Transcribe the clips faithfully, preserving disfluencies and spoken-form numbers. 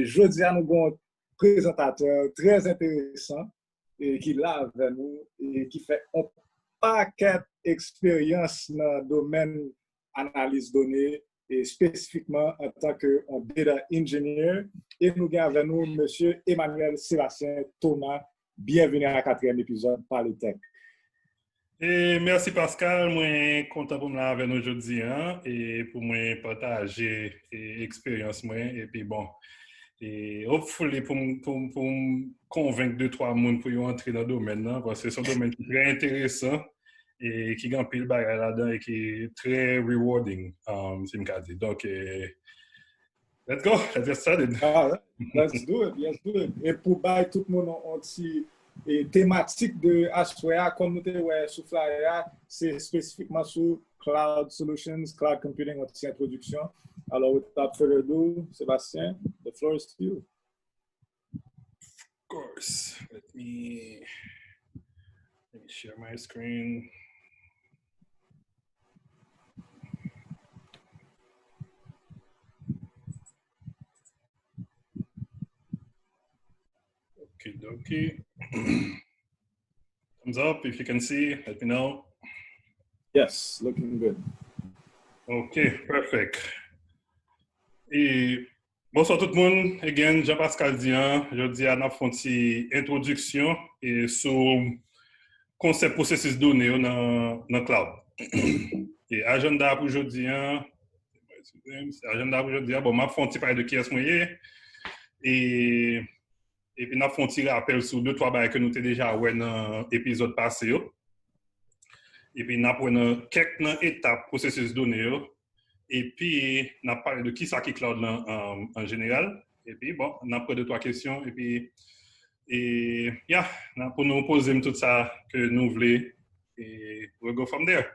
jodi a nou gen yon prezantatè trè enteresan e ki la avè nou e ki fè yon pakèt eksperyans nan domèn analiz done, e espesifikman antanke yon data engineer. E nou gen avè nou mesye Emmanuel Sébastien Thomas. Byenvini a katriyèm epizòd Pale Tech. E mèsi Pascal, mwen kontan pou m la avè nou jodi a e pou mwen pataje e eksperyans mwen epi bon e hopefully pou m pou m pou m konvenk de twa moun pou yo antre nan domèn nan paske se yon domèn ki trè enteresan e ki gen anpil bagay ladan e ki trè rewarding, um, si m ka di. Donk, e, let's go, let's get started. Alright, let's do it, let's do it. E pou bay tout moun yon ti e, tematik de aswè a, kòm nou te wè sou flyer a, se espesifikman sou cloud solutions, cloud computing, yon ti entwodiksyon. Alors, without further ado, Sébastien, the floor is to you. Of course. Let me let me share my screen. Okie dokie. Thumbs up if you can see, let me know. Yes, looking good. Ok, perfect. E bonswa tout moun. Again, Jean Pascal Dian, jodi a n ap fè yon ti entwodiksyon e sou konsèp pwosesis done yo nan, nan cloud. E ajanda pou jodi a, ajanda pou jodi a, bon, m ap fè yon ti pale de kiyès mwen ye. E epi n ap fè yon ti rapèl sou de twa bagay ke nou te deja wè nan epizòd pase yo. Epi n ap wè nan kèk nan etap pwosesis done yo. Epi n ap pale de kisa ki cloud lan an, an jeneral. Epi bon, n ap pran de twa kesyon. Epi e, ya, n ap pou nou poze m tout sa ke nou vle. E we'll go from there.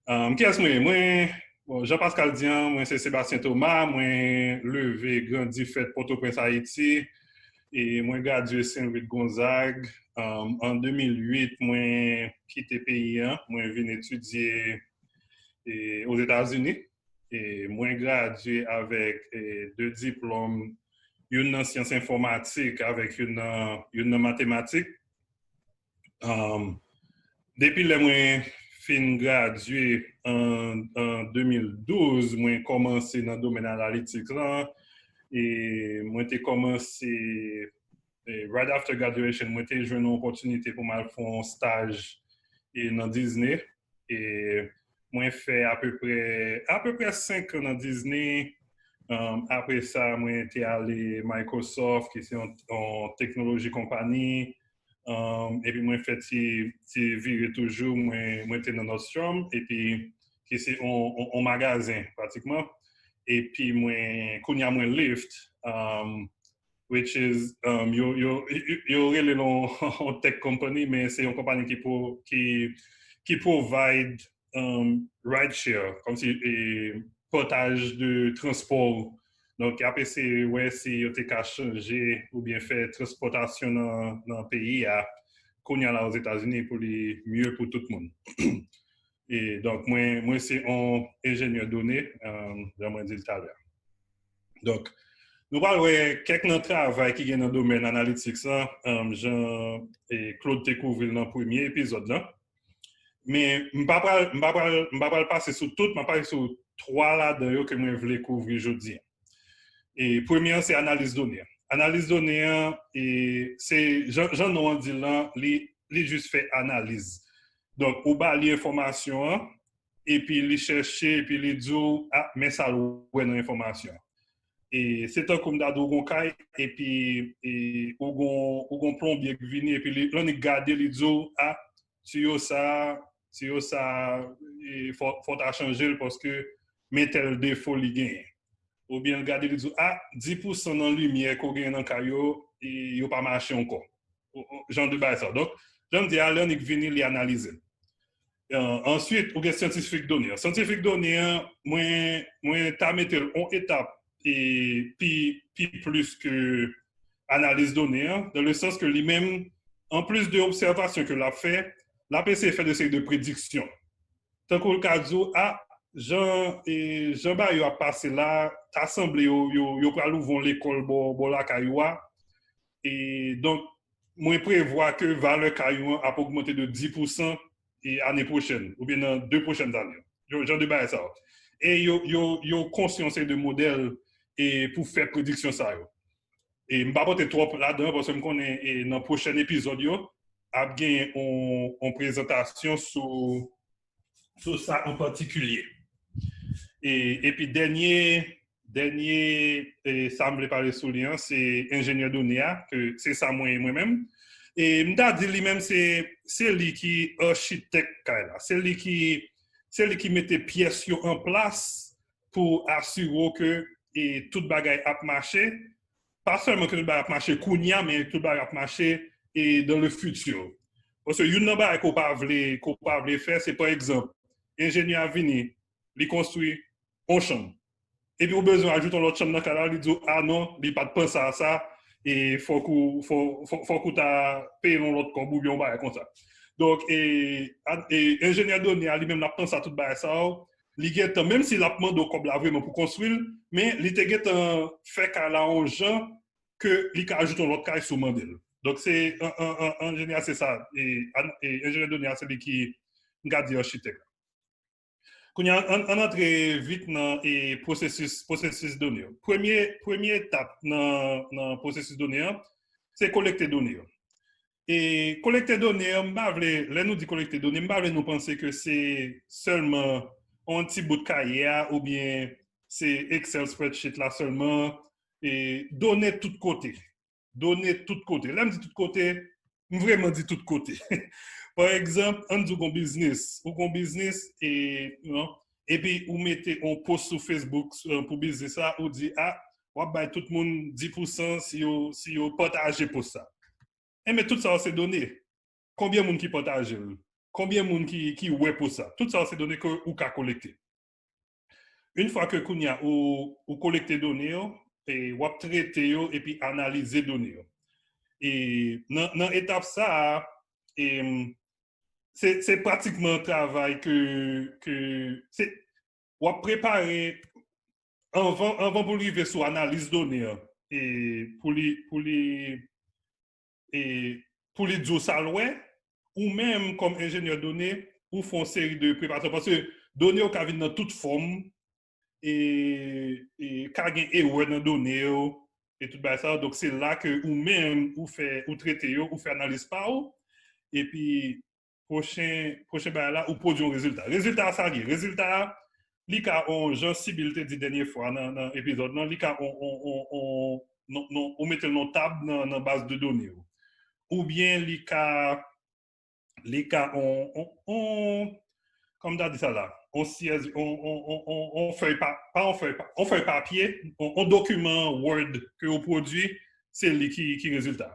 Um, kiyès mwen ye? Mwen, bon, Jean Pascal Dian, mwen se Sébastien Thomas, mwen leve, grandi, fèt Pòtoprens, Ayiti. E mwen gradye Saint Louis Gonzague um, an de mil uit. Mwen kite peyi an, mwen vin etidye e, Ozetazini. E mwen gradye avèk e, de diplòm, youn nan syans enfòmatik avèk youn nan, youn nan matematik. Um, depi lè mwen fin gradye an, an de mil douz, mwen kòmanse nan domèn analitik lan. E mwen te kòmanse, e, right after graduation, mwen te jwenn yon opòtinite pou m al fè yon staj e, nan Disney. E mwen fè apeprè, apeprè senk an nan Disney. Um, apre sa, mwen te ale Microsoft, ki se yon, yon teknoloji konpani. Um, epi mwen fè ti, ti vire toujou, mwen, mwen te nan Nordstrom, epi ki se yon, yon, yon magazen, pratikman. Epi mwen, kounye a mwen Lyft, um, which is, um, yo, yo, yo, yo rele l yon, yon tech company, men se yon konpani ki, pro, ki, ki provide um, rideshare, kòmsi e, pataj de transpò. Donk, y ap eseye wè si yo te ka chanje oubyen fè transpòtasyon nan, nan peyi a, kounye a la Ozetazini, pou li mye pou tout moun. E, donk, mwen, mwen se yon enjenyè done, um, jan mwen di l talè. Donk, nou pral wè kèk nan travay ki gen nan domèn analytics lan, um, jan e, Claude te kouvri l nan premye epizòd lan. Men m pa pral, m pa pral, m pa pral pase sou tout, m ap pase sou twa ladan yo ke mwen vle kouvri jodi a. E premye an se analiz done an. Analiz done an, e, se jan, jan non an di l lan, li, li jis fè analiz. Donk, ou ba li enfòmasyon an, epi li chèche, epi li di w, a, men sa l wè nan enfòmasyon an. E se tankou m ta di w gon kay, epi e, ou gon, ou gon plonbye k vini, epi li, l annik gade, li di w, a, tiyo sa, tiyo sa, e, fò, fò w ta chanje l paske men tèl defo li genyen. Oubyen l gade, li di w, a, dis pousan nan limyè ke w genyen nan kay yo, e, yo pa mache ankò. Jan de bagay sa. Donk, jan m di a, lè annik vini, li analize l. Answit, ou gen scientific done. Scientific done an, mwen, mwen ta mete l on etap e pi, pi plis ke analiz done an, dans le sens que li menm, anplis de obsèvasyon ke l ap fè, l ap eseye fè de seri de prediksyon. Tankou l ka di w, a, jan, e, jan bagay yo ap pase la, ta sanble yo, yo, yo pral ouvri yon lekòl bò, bò lakay ou a. E donk, mwen prevwa ke valè kay ou an ap ogmante de dis pousan e ane pwochèn, oubyen nan de pwochèn ane. Jan de bagay sa yo. E yo, yo, yo konstwi yon seri de modèl e pou fè prediksyon sa yo. E m pa pote twòp ladan, paske m konnen e nan pwochèn epizòd yo, ap gen yon, yon prezantasyon sou, sou sa an patikilye. E, epi dènye, dènye e, sa m vle pale sou li an, se enjenyè done a, ke se sa mwen ye mwen menm. E m ta di li menm se, se li ki achitèk kay la. Se li ki, se li ki mete pyès yo an plas pou asire w ke e, tout bagay ap mache. Pa sèlman ke tout bagay ap mache kounye a, men tout bagay ap mache e, dans le futur. Paske youn nan bagay ke w pa vle, ke w pa vle fè, se pa egzanp, enjenyè a vini, li konstwi yon chanm. Epi ou bezwen ajoute yon lòt chanm nan kay la, li di w, a non, li pa t panse a sa, e fòk ou, fò, fò, fòk ou ta peye yon lòt kòb oubyen yon bagay konsa. Donk, e, a- e, enjenyè done a, li menm, l ap panse a tout bagay sa yo, li gentan, menm si l ap mande w kòb la vrèman pou konstwi l, men li te gentan fè kay la yon jan ke li ka ajoute yon lòt kay si w mande l. Donk, se, an, an, an, an jeneral, se sa. E, an- e, enjenyè done a, se li ki, m ka di, achitèk la. Kounye a, ann ann antre vit nan e, pwosesis, pwosesis done yo. Premye, premye etap nan, nan pwosesis done an, se kolekte done yo. E kolekte done an, m pa vle, lè nou di kolekte done, m pa vle nou panse ke se sèlman yon ti bout kaye a oubyen se Excel spreadsheet la sèlman. E done tout kote. Done tout kote. Lè m di tout kote, m vrèman di tout kote. Pa egzanp, ann di w gon biznis. Ou gon biznis, e, you know, epi ou mete yon post sou Facebook e, pou biznis la, ou di, a, w ap bay tout moun dis pousan si yo, si yo pataje post sa. Enben, tout sa yo se done. Konbyen moun ki pataje l? Konbyen moun ki, ki wè post sa? Tout sa yo se done ke ou ka kolekte. Yon fwa ke kounye a ou, ou kolekte done yo, e w ap trete yo epi analize done yo. E nan, nan etap sa a, e, se, se pratikman travay ke, ke se, w ap prepare anvan, anvan pou l rive sou analiz done an, e pou li, pou li, e pou li di w sa l wè, ou menm kòm enjenyè done, ou fè yon seri de preparasyon. Paske done yo ka vin nan tout fòm, e, e ka gen erè nan done yo, e tout bagay sa yo. Donk, se la ke ou menm, ou fè, ou trete yo, ou fè analiz pa ou, epi pwochen, pwochen bagay la, ou pwodui yon rezilta. Rezilta a, sa l ye? Rezilta a, li ka yon jan Sibyl te di dènye fwa nan, nan epizòd lan, li ka yon, yon, yon, yon, non, non, ou mete l nan tab nan, nan baz de done yo. Oubyen li ka, li ka yon, yon, yon, kòman m ta di sa la? Yon syèz, yon, yon, yon, yon, yon fèy pa, pa yon fèy pa, yon fèy papye, yon, yon dokiman Word ke ou pwodui, se li ki, ki rezilta.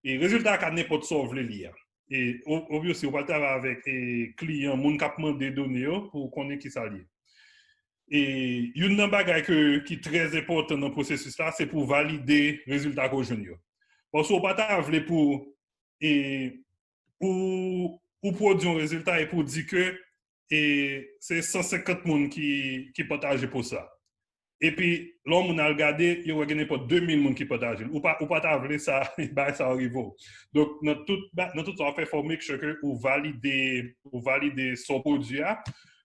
E rezilta a ka nenpòt sa w vle li a. E o- obviously, ou pral travay avèk e, kliyan, moun k ap mande done yo pou konnen ki sa l ye. E youn nan bagay ke, ki trè enpòtan nan pwosesis la, se pou valide rezilta ke w jwenn yo. Paske ou pa ta vle pou e, ou, ou pwodui yon rezilta epi w di ke e, se san senkant moun ki, ki pataje post sa. Epi, lè yon moun al gade, yo wè gen nenpòt de mil moun ki pataje l. Ou pa, ou pa ta vle sa, bagay sa yo rive w. Donk, nan tout, ba- nan tout sa w ap fè, fò w make sure ke ou valide, ou valide sa w pwodui a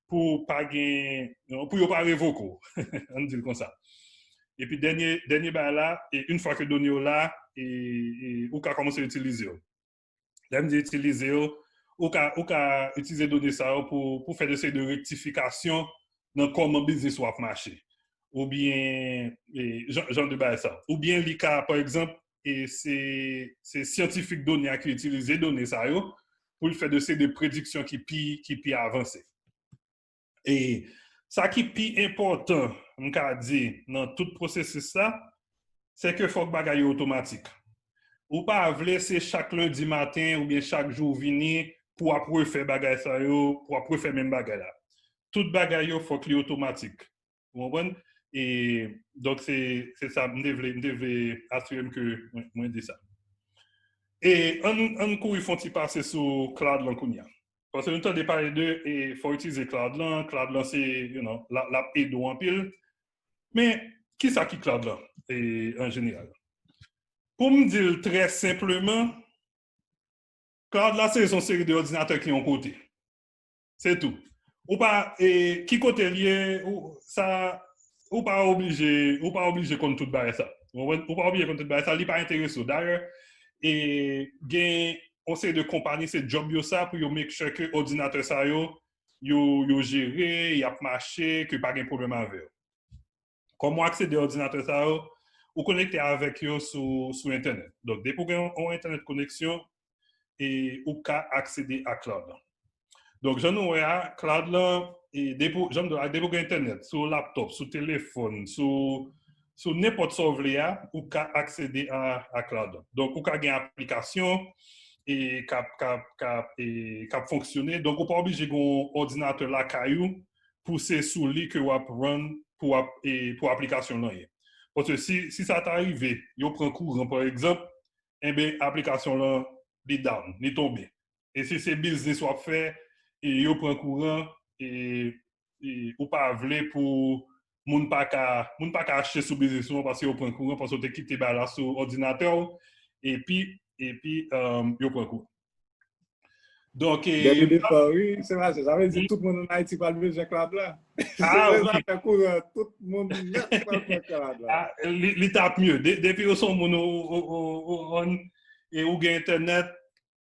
pou pa gen, pou yo pa revoke w. Ann di l konsa. Epi, dènye, dènye bagay la, e yon fwa ke done yo la, e, e, ou ka kòmanse itilize yo. Lè m di itilize yo, ou ka, ou ka itilize done sa yo pou, pou fè de seri de rektifikasyon nan kòman biznis ou ap mache. Oubyen, e, jan, jan de bagay sa. Oubyen li ka, pa egzanp, e se, se syantifik done a ki itilize done sa yo pou l fè de seri de prediksyon ki pi, ki pi avanse. E sa ki pi enpòtan, m ka di, nan tout pwosesis sa, se ke fòk bagay yo otomatik. Ou pa vle se chak lendi maten oubyen chak jou w vini pou w ap refè bagay sa yo, pou w ap refè menm bagay la. Tout bagay yo fòk li otomatik. Ou konprann? E donk, se, se sa, m te vle, m te vle asire m ke mwen, mwen di sa. E ann, ann kouri fè yon ti pase sou Claude lan kounye a. Paske nou tande pale de, e, fò w itilize Claude lan, Claude lan se, you know, l ap, l ap ede w anpil. Men, Kisa ki cloud lan, e, an jeneral? Pou m di l trè senpleman, cloud la se yon seri de òdinatè ki yon kote. Se tou. Ou pa, e, ki kote l ye, ou, sa, ou pa oblije, ou pa oblije konn tout bagay sa. Ou konprann? Ou pa oblije konn tout bagay sa, li pa enterese w. Dayè, e, gen yon seri de konpayi, se djòb yo sa pou yo make sure ke òdinatè sa yo, yo, yo jere, y ap mache, ke pa gen pwoblèm avè yo. Kòman w aksede òdinatè sa yo? Ou konekte avèk yo sou, sou entènèt. Donk, depi w gen yon, yon entènèt koneksyon, e ou ka aksede a cloud lan. Donk, jan nou wè a, cloud lan, e depi, w- jan m di w la, depi w gen entènèt, sou laptop, sou telefòn, sou, sou nenpòt sa w vle a, ou ka aksede a, a cloud lan. Donk, ou ka gen aplikasyon e k ap, k ap, k ap, e, k ap fonksyone. Donk, ou pa oblije gen yon òdinatè lakay ou pou se sou li ke w ap run pou, ap, e, pou aplikasyon lan ye. Paske si, si sa ta rive, yo pran kouran, pa egzanp, enben, aplikasyon lan, li down, li tonbe. E si se biznis w ap fè, e yo pran kouran, e, e ou pa vle pou moun pa ka, moun pa ka achte sou biznis ou an paske yo pran kouran, paske w te kite bagay la sou òdinatè w, epi, epi, um, yo pran kouran. Donk, e, Depi depa, wi, se mache. Sa vle di tout moun ann Ayiti pral bezwen cloud la. Se Ah, wi. Zafè kouran, tout moun nèt pral pran cloud la. Ah, li, li t ap mye. De, depi ou se yon moun ou, ou, ou, ou, on, e ou gen entènèt,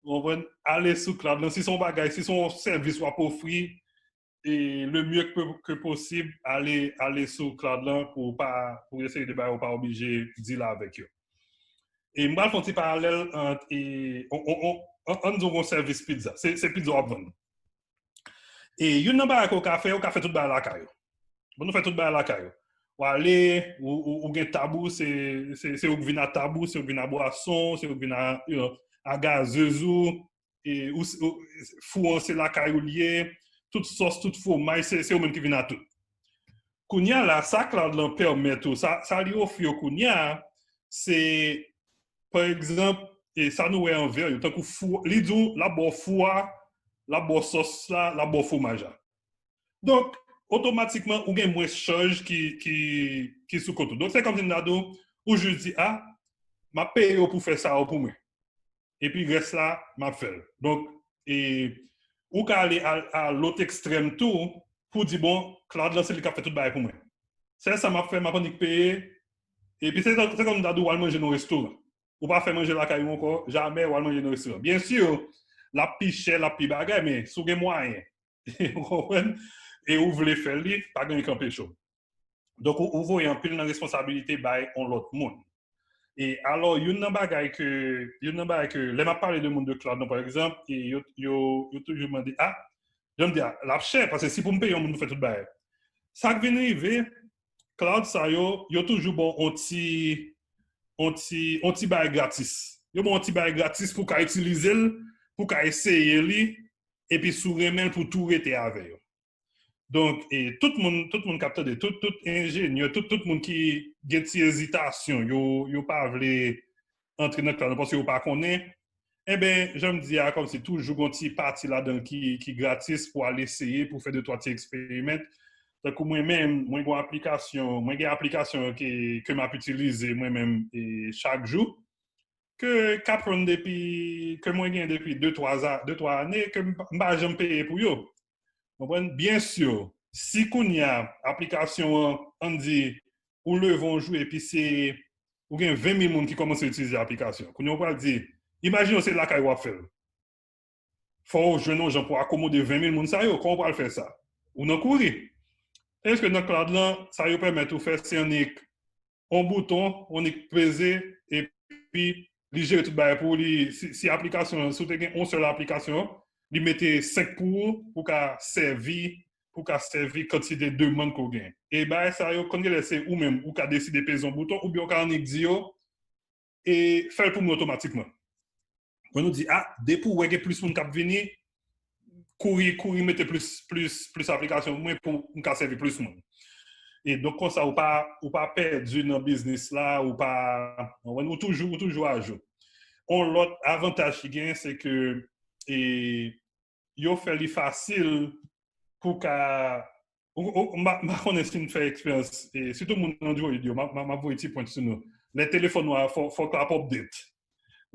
ou konprann, ale sou cloud lan. Si se yon bagay, si se yon sèvis w ap ofri, e le mieux que, que possible, ale, ale sou cloud lan pou pa, pou eseye de bagay ou pa oblije deal avèk yo. E m pral fè yon ti paralèl ant, e, on, on, on, an, ann di w yon sèvis pizza. Se, se pizza w ap vann. E youn nan bagay ke w ka fè, ou ka fè tout bagay lakay ou. Bon, nou fè tout bagay lakay ou. Ou ale, ou, ou, ou gen tab ou, se, se, se ou k vin a tab ou, se ou k vin a bwason, se ou k vin a, you know, a gazez ou, e, ou, ou, fou an se lakay ou l ye, tout sòs, tout fwomaj, se, se ou menm ki vin a tout. Kounye a la, sa cloud lan pèmèt ou, sa, sa li ofri w kounye a, se, pa egzanp, e sa nou wè an vè yo, tankou fou, li di w, l ap ba w fou a, l ap ba w sòs la, l ap ba w fwomaj la. Donk, otomatikman, ou gen mwens chaj ki, ki, ki sou kont ou. Donk, se kòmsi m ta di w, ou jis di, a, m ap peye w pou fè sa yo pou mwen. Epi rès la, m ap fè l. Donk, e, ou ka ale a, a lòt ekstrèm tou, pou di, bon, cloud lan se li k ap fè tout bagay pou mwen. Sèl sa m ap fè, m ap annik peye. Epi se, se kòm m ta di w, w al manje nan restoran. Ou pa fè manje lakay ou ankò, jamè w al manje nan restoran. Byen si, l ap pi chè, l ap pi bagay, men si w gen mwayen, ou konprann? E ou vle fè li, pa gen anyen k anpeche w. Donk, ou, ou voye anpil nan responsabilite bay yon lòt moun. E alò, youn nan bagay ke, youn nan bagay ke, lè m ap pale de moun de cloud lan, pa egzanp, e yo, yo, yo toujou mande, a, jan m di a, l ap chè, paske si pou m peye yon moun pou fè tout bagay. Sa k vin rive, cloud sa yo, yo toujou ba w on ti, on ti, on ti bagay gratis. Yo ba w on ti bagay gratis pou w ka itilize l, pou w ka eseye li, epi si w renmen l pou w tou rete avè yo. Donk, e, tout moun, tout moun k ap tande, tout, tout enjenyè, tout, tout moun ki gen ti ezitasyon, yo, yo pa vle antre nan cloud lan paske yo pa konnen, enben, jan m di a, kòmsi toujou gon ti pati ladan l ki, ki gratis pou al eseye, pou fè de twa ti eksperimèt. Tankou mwen menm, mwen gon aplikasyon, mwen gen aplikasyon ke, ke m ap itilize mwen menm, e, chak jou. Ke k ap rann depi, ke mwen gen depi de twa a, de twa ane, ke m pa, m pa janm peye pou yo. Konprann? Byen si, si kounye a, aplikasyon an, ann di, ou leve yon jou epi se, ou gen ven mil moun ki kòmanse itilize aplikasyon. Kounye a, ou pral di, imajine w se lakay ou ap fè l. Fò w jwenn yon jan pou akomode ven mil moun sa yo. Kòman w pral fè sa? Ou nan kouri. Èske nan cloud lan, sa yo pèmèt ou fè, se annik yon bouton, ou annik peze, epi li jere tout bagay pou ou. Li, si, si aplikasyon an, si w te gen yon sèl aplikasyon, li mete senk pou ou, pou w ka sèvi, pou w ka sèvi kantite demann ke w gen. E bagay sa yo, konn genlè se ou menm, ou ka deside peze yon bouton, oubyen w ka annik di yo, e fè l pou mwen otomatikman. Mwen nou di, a, depi w wè gen plis moun k ap vini, kouri, kouri mete plis, plis, plis aplikasyon pou mwen pou m ka sèvi plis moun. E donk konsa ou pa, ou pa pèdi nan biznis la, ou pa, ou toujou, ou toujou ajou. On lòt avantaj ki gen, se ke, e, yo fè li fasil pou ka ou, ou, m pa m pa konnen si n fè eksperyans, e sitou moun Android yo, m ap m ap- m ap voye ti pwent sou nou. Lè telefòn ou a, fò, fòk l ap update.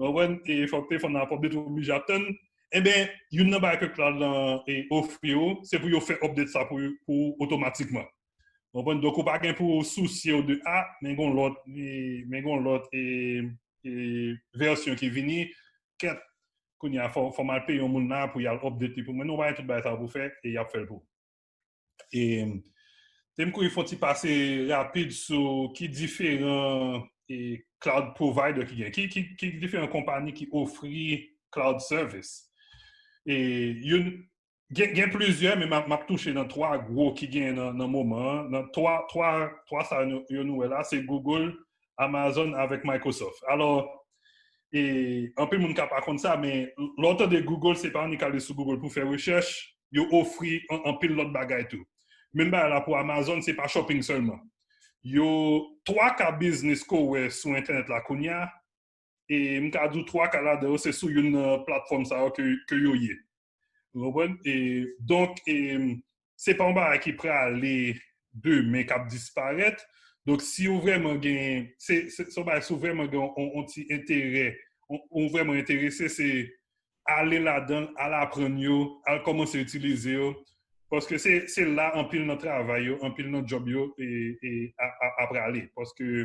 Ou konprann? E fòk telefòn nan ap update, ou oblije ap tann. Ebyen, youn nan bagay ke cloud lan e ofri ou, se pou yo fè update sa pou, pou ou otomatikman. Ou konprann? Donk, ou pa gen pou w sousye w de, a, men gon lòt, e, men gon lòt, e, e, vèsyon ki vini, kèt, kounye a, fò, fò m al peye yon moun la pou y al update li pou mwen. Non, ou pa gen tout bagay sa pou fè, e y ap fè l pou ou. E, te m kouri fè yon ti pase rapid sou ki diferan, e, cloud provider ki gen, ki, ki, ki diferan konpani ki ofri cloud service. E, youn, gen, gen plizyè, men m ap, m ap touche nan twa gwo ki gen nan, nan moman an. Nan twa, twa, twa sa yo, yo nou wè la, se Google, Amazon avèk Microsoft. Alò, e, anpil moun ka pa konn sa, men lè w tande Google, se pa annik ale sou Google pou fè rechèch, yo ofri an- anpil lòt bagay tou. Menm bagay la pou Amazon, se pa shopping sèlman. Yo, twa ka biznis ke w wè sou entènèt la kounye a, e m ka di w twa ka ladan yo, se sou youn nan platfòm sa yo ke, ke yo ye. Ou konprann? E, donk, e, se pa yon bagay ki prale demen, k ap disparèt. Donk, si ou vrèman gen, se, se, se yon bagay, si ou vrèman gen yon, yon ti enterè, ou, ou vrèman enterese, se ale ladan, al aprann yo, al kòmanse itilize yo. Paske se, se la anpil nan travay yo, anpil nan djòb yo, e, e, a, a, ap prale. Paske,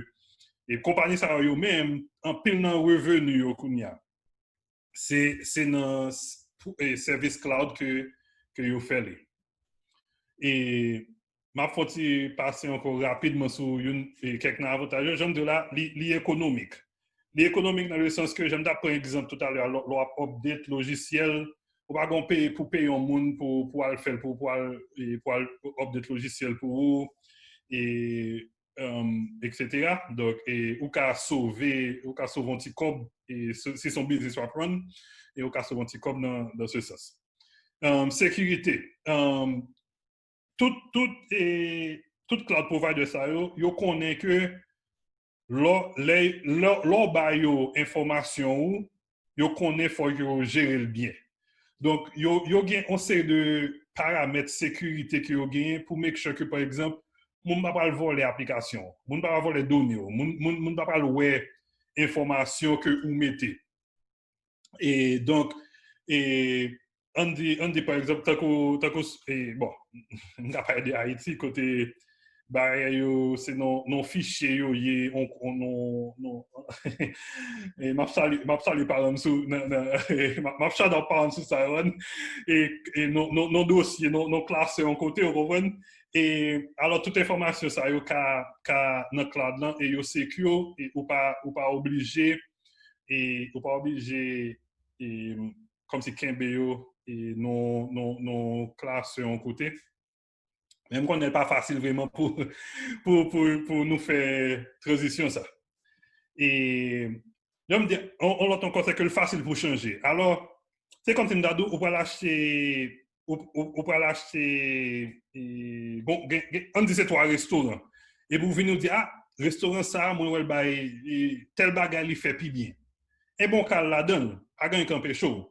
e, konpayi sa yo, yo menm, anpil nan reveni yo kounye a, se, se nan s- pou- e, sèvis cloud ke, ke yo fè li. E m ap fè yon ti pase ankò rapidman sou youn, e, kèk nan avantaj yo. Jan m di w la, li, li ekonomik. Li ekonomik nan le sans ke, jan m t ap pran egzanp toutalè a, lè lè w ap update lojisyèl, ou pa gen peye pou peye yon moun pou, pou al fè l, pou, pou al, e, pou al update lojisyèl pou ou, e, um, et cetera. Donk, e, ou ka sove, ou ka sove yon ti kòb, e, si, si se yon biznis w ap rann, e ou ka sove yon ti kòb nan, dans ce sens. Um, sekirite. Um, tout, tout, e, tout cloud provider sa yo, yo konnen ke lè, lè, lè, lè w ba yo enfòmasyon ou, yo konnen fò yo jere l byen. Donk, yo, yo gen yon seri de paramèt sekirite ke yo genyen pou make sure ke, pa egzanp, moun pa pral vòlè aplikasyon, moun pa pral vòlè done yo, moun, moun, moun pa pral wè enfòmasyon ke ou mete. E donk, e, ann di, ann di, pa egzanp, tankou, tankou, e, bon, m ka pale de Ayiti, kote bagay yo, se nan, nan fichye yo ye, on, on, non, non, e m ap salye, m ap salye paran m sou, nan, nan, m ap, m ap shout out paran m sou sa yo, e, e non, non, non dosye, non, non klase yon kote, ou konprann? E, alò, tout enfòmasyon sa yo ka, ka nan cloud lan, e yo secure, e ou pa, ou pa oblije, e ou pa oblije, e, kòmsi kenbe yo, e non, non, non klase yon kote. Men m konnen l pa fasil vrèman pou, pou, pou, pou nou fè tranzisyon sa. E, jan m di, on, on lòt ankò, se ke l fasil pou chanje. Alò, se kòmsi m ta di w, ou pral achte, ou, ou, ou pral achte, e, bon, gen, gen, ann di se twa restoran. Epi w vini w di, a, restoran sa, mwen wè l bay, e, tèl bagay li fè pi byen. Enben, w ka al ladan l, pa gen anyen k anpeche w.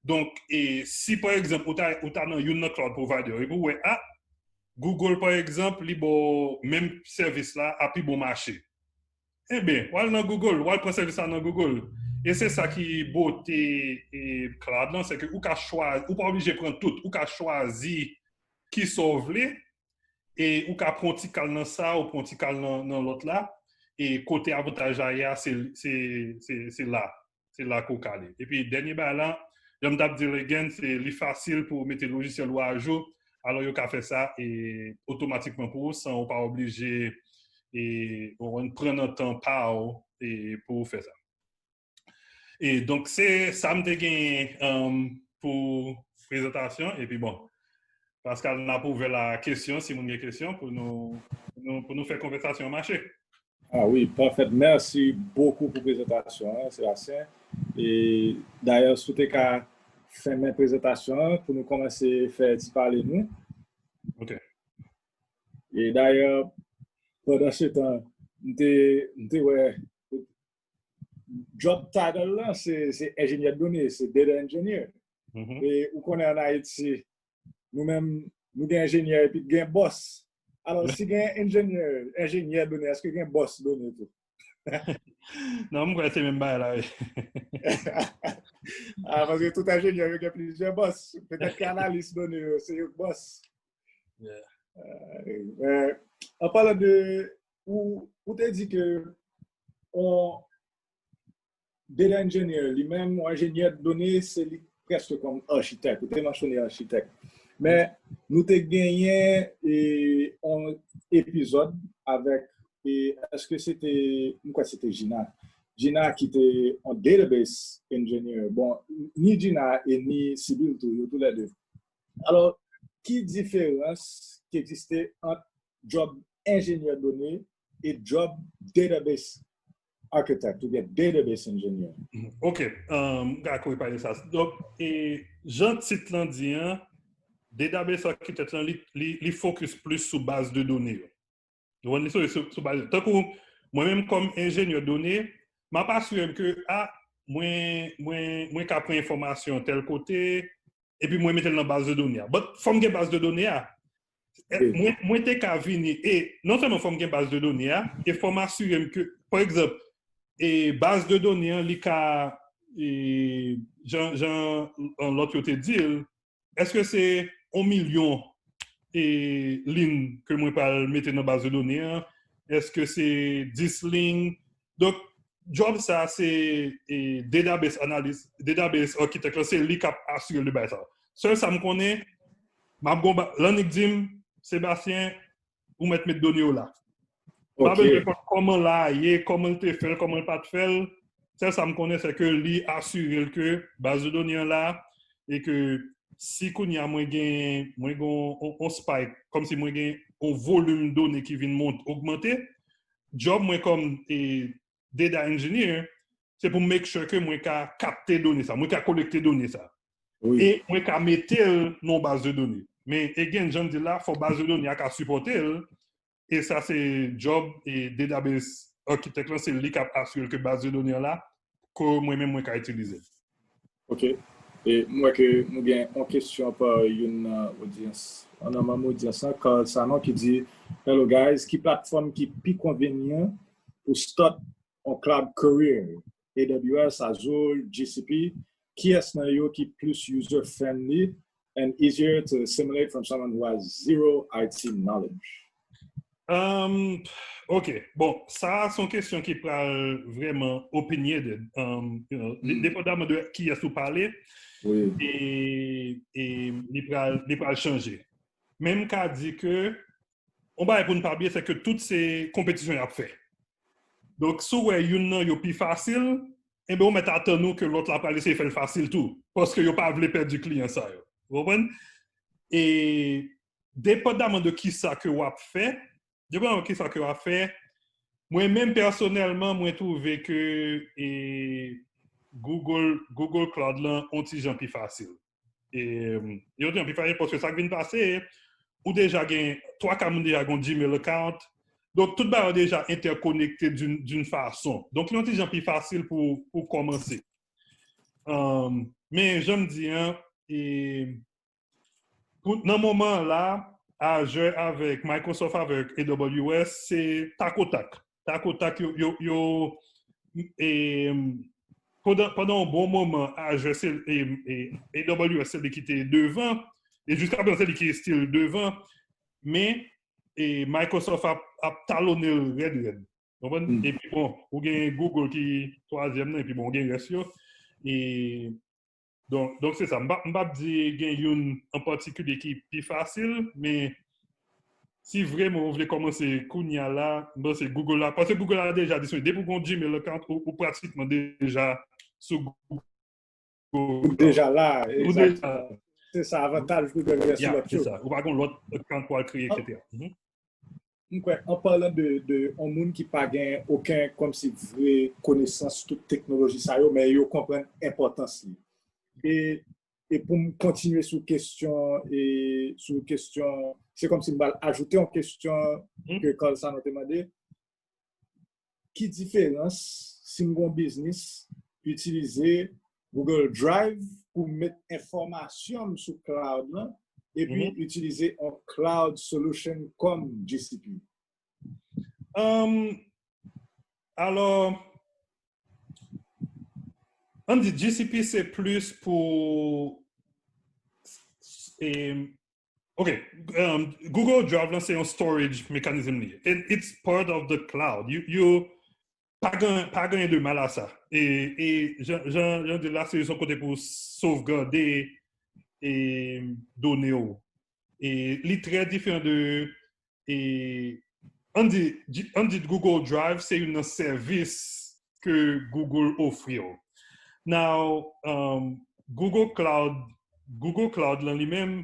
Donk, e, si pa egzanp, ou ta, ou ta nan youn nan cloud provider, epi w wè, a, Google, pa egzanp, li ba w menm sèvis la a pi bon mache. Enben, w al nan Google, w al pran sèvis la nan Google. E se sa ki bote, e, cloud lan, se ke ou ka chwazi, ou pa oblije pran tout, ou ka chwazi kisa w vle, e ou ka pran yon ti kal nan sa, ou pran yon ti kal nan, nan lòt la, e kote avantaj la ye a, se, se, se, se la. Se la ke w ka ale. Epi, dènye bagay la, jan m t ap di l again, se li fasil pou w mete lojisyèl ou ajou, alò yo ka fè sa, e, otomatikman pou ou, san ou pa oblije, e, ou konprann, pran nan tan pa w, e, pou w fè sa. E donk, se sa m te gen, um, pou prezantasyon. Epi, bon, Pascal, n ap ouvè la kesyon, si moun gen kesyon, pou nou, pou nou, pou nou fè konvèsasyon an mache. Ah wi, parfait. Mèsi bokou pou prezantasyon an, Sébastien. E dayè, si w te ka fèmen prezantasyon an pou nou kòmanse fè ti pale nou. Ok. E dayè, pandan se tan, m te, m te wè job title lan, se, se enjenyè de done, se data engineer. Mhm. E ou konnen ann Ayiti, nou menm, nou gen enjenyè epi gen bòs. Alò, si gen enjenyè, enjenyè done, èske gen bòs done tou? Non, m kwè se menm bagay la, wi. Ah, paske tout enjenyè yo gen plizyè bòs. Petèt ke analis done yo, se yo k bòs. Yeah. Euh, euh, an palan de, ou, ou te di ke on data engineer, li menm, on enjenyè done, se li prèske kòm achitèk. Ou te mansyone achitèk. Men, nou te genyen e, on epizòd avèk, e, èske se te, m kwè se te Gina. Gina ki te on database engineer. Bon, ni Gina e ni Sibyl tou, yo toulède. Alò, ki diferans ki egziste ant job enjenyè done e job database architect oubyen database engineer? Ok, um, m ka kouri pale sa. Donk, e, jan tit lan di an, database architect lan, li, li, li focus plis sou baz de done yo. Ou konprann, li sou, sou, sou baz. Tankou mwen menm kòm enjenyè done, m ap asire m ke, a, mwen, mwen, mwen ka pran enfòmasyon tèl kote, epi mwen mete l nan baz de done a. But fò m gen baz de done a. E, mwen, mwen te ka vini, e non sèlman fò m gen baz de done a, e fò m asire m ke, pa egzanp, e baz de done an, li ka, e, jan, jan, an, lòt yo te di l, èske se yon milyon, e, liy ke mwen pral mete nan baz de done an? Èske se dis liy? Donk, job sa se, e, database analyst, database architect lan, se li k ap asire l de bagay sa. Sèl sa m konnen, m ap gon ba-, Lannik di m, Sebastien, ou mèt met done yo la. M pa bezwen konn kòman la a ye, kòman l te fè l, kòman l pa t fè l. Sèl sa m konnen, se ke li asire l ke baz de done an la, e ke si kounye a mwen gen, mwen gen on, on spike, kòmsi mwen gen on volim done ki vin mont, ogmante, job mwen kòm, e, data engineer, se pou m make sure ke mwen ka kapte done sa, mwen ka kolekte done sa. E mwen ka mete l nan baz de done. Men, again, jan m di l la, fò baz de done a ka sipòte l, e sa se job e database architect lan, se li k ap asire ke baz de done an la, ke mwen menm mwen ka itilize. Ok. E m wè ke nou gen yon kesyon pa youn nan odyans, yon nan manm odyans lan, Carl Sanon, ki di, "Hello guys, ki platfòm ki pi konvenyan pou start on cloud career? A W S, Azure, G C P, kiyès nan yo ki plis user friendly and easier to assimilate from someone who has zero I T knowledge?" Um, ok, bon, sa a se yon kesyon ki pral vrèman opinionated, um, you know, depandaman de kiyès ou pale, e, e li pral, li pral chanje. Men m ka di ke, yon bagay pou n pa bliye, se ke tout se konpetisyon y ap fè. Donk, si w wè youn nan yo pi fasil, enben, ou mèt atann ou ke lòt la pral eseye fè l fasil tou, paske yo pa vle pèdi kliyan sa yo. Ou konprann? E depandaman de kisa ke w ap fè, depandaman de kisa ke w ap fè, mwen menm pèsonèlman, mwen twouve ke, e, Google, Google Cloud lan on ti jan pi fasil. E, yo di anpil fasil, paske sa k vin pase, ou deja gen, twa ka moun deja gen yon Gmail account. Donk, tout bagay yo deja entèkonekte d'une, d'une façon. Donk, li yon ti jan pi fasil pou, pou kòmanse. Um, men, jan m di an, e, pou, nan moman an la, Azure avèk Microsoft avèk A W S, se takotak. Takotak, yo, yo, yo, e, pandan, pandan yon bon moman, Azure, se, e, e, A W S, se li ki te devan, e jiska prezan, se li ki still devan, men, e, Microsoft ap, ap talonnen l rèd, rèd. Konprann? Epi bon, ou gen Google ki twazyèm nan, epi bon, ou gen rès yo. E, donk, donk se sa. M p ap, m p ap di gen youn an patikilye ki pi fasil, men si vrèman ou vle kòmanse kounye a la, m panse Google la, paske Google la deja disponib. Depi ou gen yon Gmail account, ou, ou pratikman deja sou Google. Ou deja la, egzakteman. Se sa avantaj Google gen sou lòt yo. Ou pa gen lòt account pou al kreye, et cetera. M kwè, an palan de, de yon moun ki pa gen okenn kòmsi vre konesans tout teknoloji sa yo, men yo konprann enpòtans li. E, e pou m kontinye sou kesyon, e sou kesyon, se kòmsi m pral ajoute yon kesyon ke Carl Sanon te mande. Ki diferans si m gen yon biznis, itilize Google Drive pou m met enfòmasyon m sou cloud lan, epi itilize yon cloud solution kòm G C P? Um, alò, ann di G C P se plis pou, e, ok, um, Google Drive lan se yon storage mechanism li ye. And it's part of the cloud. You, you, pa gen, pa gen de mal a sa. E, e jan, jan, jan di la, se yon kote pou sovgade e done w. E li trè diferan de, e ann di, ann di Google Drive se youn nan sèvis ke Google ofri w. Now, um, Google Cloud, Google Cloud lan li menm,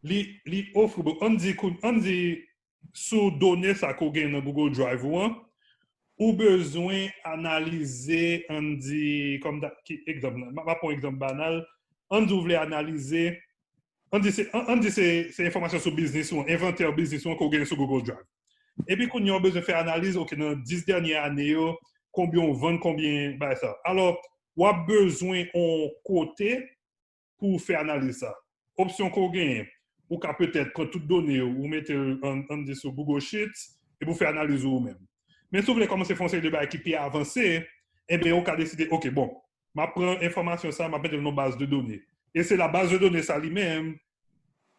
li, li ofri, bon, ann di, ann di sou done sa ke w gen nan Google Drive ou an, ou bezwen analize, ann di, kòm ki egzanp, m ap pran yon egzanp banal, ann di w vle analize, ann di se, ann di se, se enfòmasyon sou biznis ou an, envantè biznis ou an ke w gen sou Google Drive. Epi kounye a w bezwen fè analiz, ok, nan dis dènye ane yo, konbyen w vann, konbyen bagay sa. Alò, w ap bezwen yon kote pou w fè analiz sa. Opsyon ke w genyen, ou ka petèt pran tout done yo, ou mete l ann, ann di sou Google Sheets, epi w fè analiz ou ou menm. Men si w vle kòmanse fè yon seri de bagay ki pi avanse, enben, ou ka deside, ok, bon, m ap pran enfòmasyon sa, m ap mete l nan baz de done. E se la baz de done sa li menm,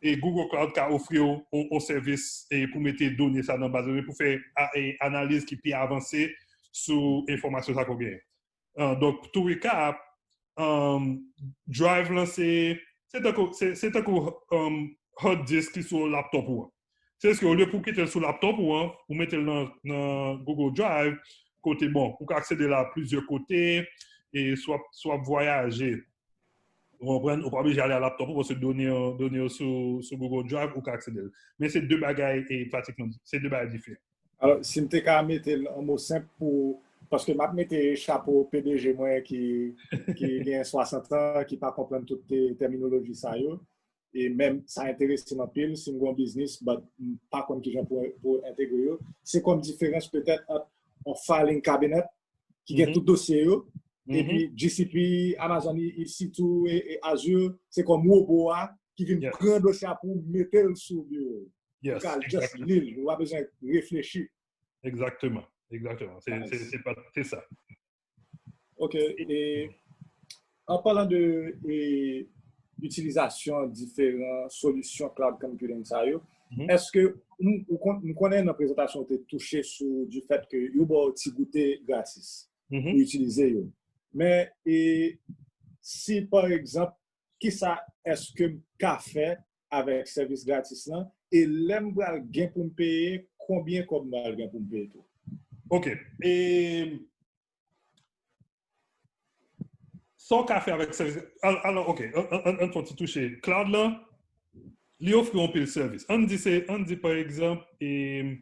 e Google Cloud ka ofri w yon, yon sèvis e pou mete done sa nan baz de done, pou fè a, e analiz ki pi avanse sou enfòmasyon sa ke w genyen. Uh, donk, to recap, um, Drive lan se, se tankou, se, se tankou, um, hard disk ki sou laptop ou an. Se ke olye pou w kite l sou laptop ou an, ou mete l nan, nan Google Drive, kote, bon, ou ka aksede la plizyè kote, e si w ap, si w ap vwayaje, ou konprann, ou pa oblije ale a laptop ou, paske done yo, done yo sou, sou Google Drive, ou ka aksede l. Men se de bagay, e pratikman, se de bagay diferan. Alò, si m te ka mete l an mo senp pou, paske m ap mete chapo P D G mwen ki, ki gen swasant an, ki pa konprann tout te, tèminoloji sa yo. E menm sa enterese m anpil, si m gen yon biznis, but m pa konn kijan pou, pou entegre yo. Se kòm diferans petèt ant yon filing cabinet ki gen tout dosye yo, epi G C P, Amazon E C two, e, e Azure, se kòm wobo a ki vin pran dosye a pou mete l sou biwo. Ou ka just li l, ou pa bezwen reflechi. Egzakteman, egzakteman. Se, se, se pa, se sa. Ok, e an palan de, e, itilizasyon diferan solisyon cloud computing sa yo, èske ou, ou kon-, m konnen nan prezantasyon ou te touche sou du fait ke yo ba w ti goute gratis pou itilize yo. Men, e, si pa egzanp, kisa èske m ka fè avèk sèvis gratis lan? E lè m pral gen pou m peye, konbyen kòb m pral gen pou m peye tou? Ok. E sa w ka fè avèk sèvis, al-, alò, ok, an, an, an, an fè yon ti touche. Cloud lan, li ofri yon pil sèvis. Ann di se, ann di pa egzanp, e,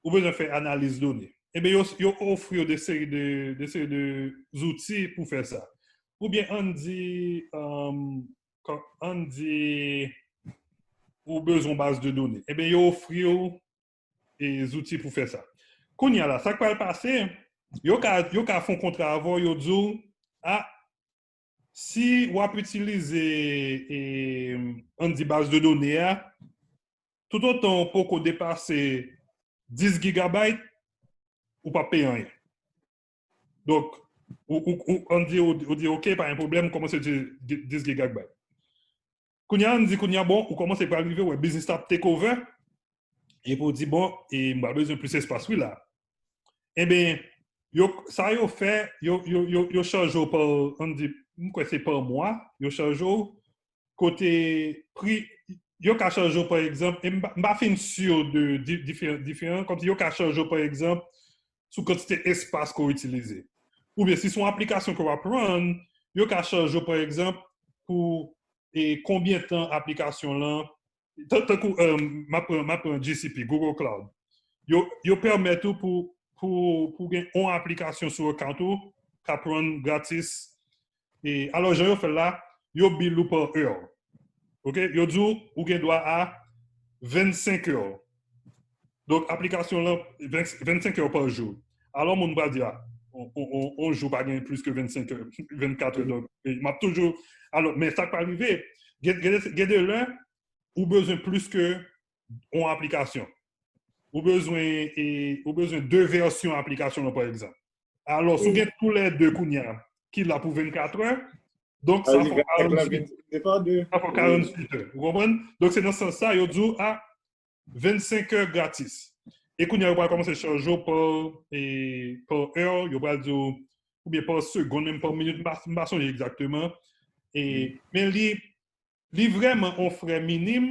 ou bezwen fè analiz done. Ebyen, yo, yo ofri w de seri de, de seri de zouti pou fè sa. Oubyen ann di, um, kò-, ann di ou bezwen baz de done. Ebyen, yo ofri w, e, zouti pou fè sa. Kounye a la, sa k pral pase, yo ka, yo ka fè yon kontra avè w, yo di w, a, si w ap itilize, e, ann di baz de done a, toutotan w poko depase dis gigabayt, ou p ap peye anyen. Donk, ou, ou, ou, ann di, ou, ou di, ok, pa gen pwoblèm, ou kòmanse itilize dis gigabayt. Kounye a, ann di, kounye a, bon, ou kòmanse pral rive, wè, biznis la ap take over, epi w di, bon, e m pral bezwen plis espas, wi, la. Ebyen, yo, sa yo fè, yo, yo, yo, yo chanje w pa, ann di, m kwè se pa mwa, yo chanje w, kote pri, yo ka chanje w, pa egzanp, e m pa, m pa fin si de di-, diferan, diferan, kòmsi yo ka chanje w, pa egzanp, sou kantite espas ke w itilize. Oubyen si se yon aplikasyon ke w ap run, yo ka chanje w, pa egzanp, pou, e, konbyen tan aplikasyon lan, tan-, tankou, e, m ap pran, m ap pran G C P, Google Cloud. Yo, yo pèmèt ou pou, pou, pou gen yon aplikasyon sou account ou k ap run gratis. E, alò, jan yo fè l la, yo bill ou pa heure. Ok? Yo di w, ou gen dwa a vennsenk heure. Donk, aplikasyon lan, ven-, vennsenk heure pa jou. Alò, moun pral di, a, on, on, on, on jou pa gen plis ke vennsenk heure, vennkat heure. Donk, e, m ap toujou, alò, men sa k pral rive, gen, gen, gen de lè, ou bezwen plis ke yon aplikasyon. Ou bezwen, e, ou bezwen de vèsyon aplikasyon lan, pa egzanp. Alò, si w gen toulède kounye a ki la pou vennkat è, donk sa fè karanntuit, sa fè karanntuit è. Ou konprann? Donk, se nan sans sa, yo di w, a, vennsenk è gratis. E kounye a, yo pral kòmanse chaje w pa, e, pa è, yo pral di w, oubyen pa segonn, menm pa minit, m pa, m pa sonje egzakteman. E, men li, li vrèman yon frè minim,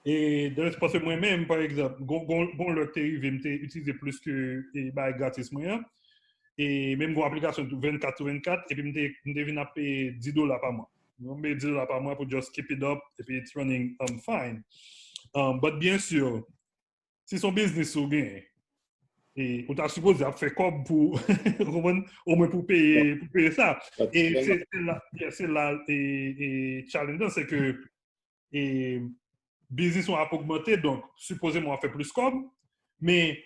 e, dan le sans, paske mwen menm, pa egzanp, gon, gon, gon lè k te rive, m te itilize plis ke, e, bagay gratis mwen an. E menm gon aplikasyon tou vennkat sou vennkat, epi m te, m te vin ap peye dis dola pa mwa. M peye dis dola pa mwa pou just keep it up, epi it's running, um, fine. Um, but byen si, si se yon biznis ou genyen, e ou ta sipoze ap fè kòb pou, ou konprann, omwen pou peye, pou peye sa. E se, se la, yeah, se la, e, e challenge lan, se ke, e, biznis ou ap ogmante, donk, sipozeman w ap fè plis kòb, men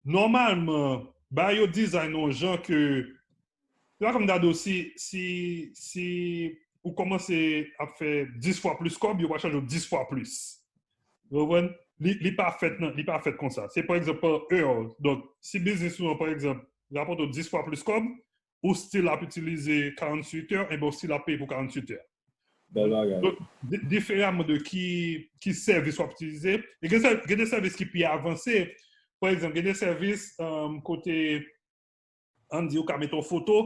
nòmalman, bagay yo design yon jan ke, se pa kòm m ta di w, si, si, si ou kòmanse ap fè dis fwa plis kòb, yo pral chaje w dis fwa plis. Ou konprann? Li, li pa fèt nan, li pa fèt konsa. Se pa egzanp pa è. Donk, si biznis ou an, pa egzanp, rapòte w dis fwa plis kòb, ou still ap itilize karanntuit è, enben ou still ap peye pou karanntuit è. Bèl bagay. Donk, di-, diferaman de ki, ki sèvis w ap itilize, e gen sè-, gen de sèvis ki pi avanse. Pa egzanp, gen de sèvis, um, kote, ann di, ou ka mete yon foto,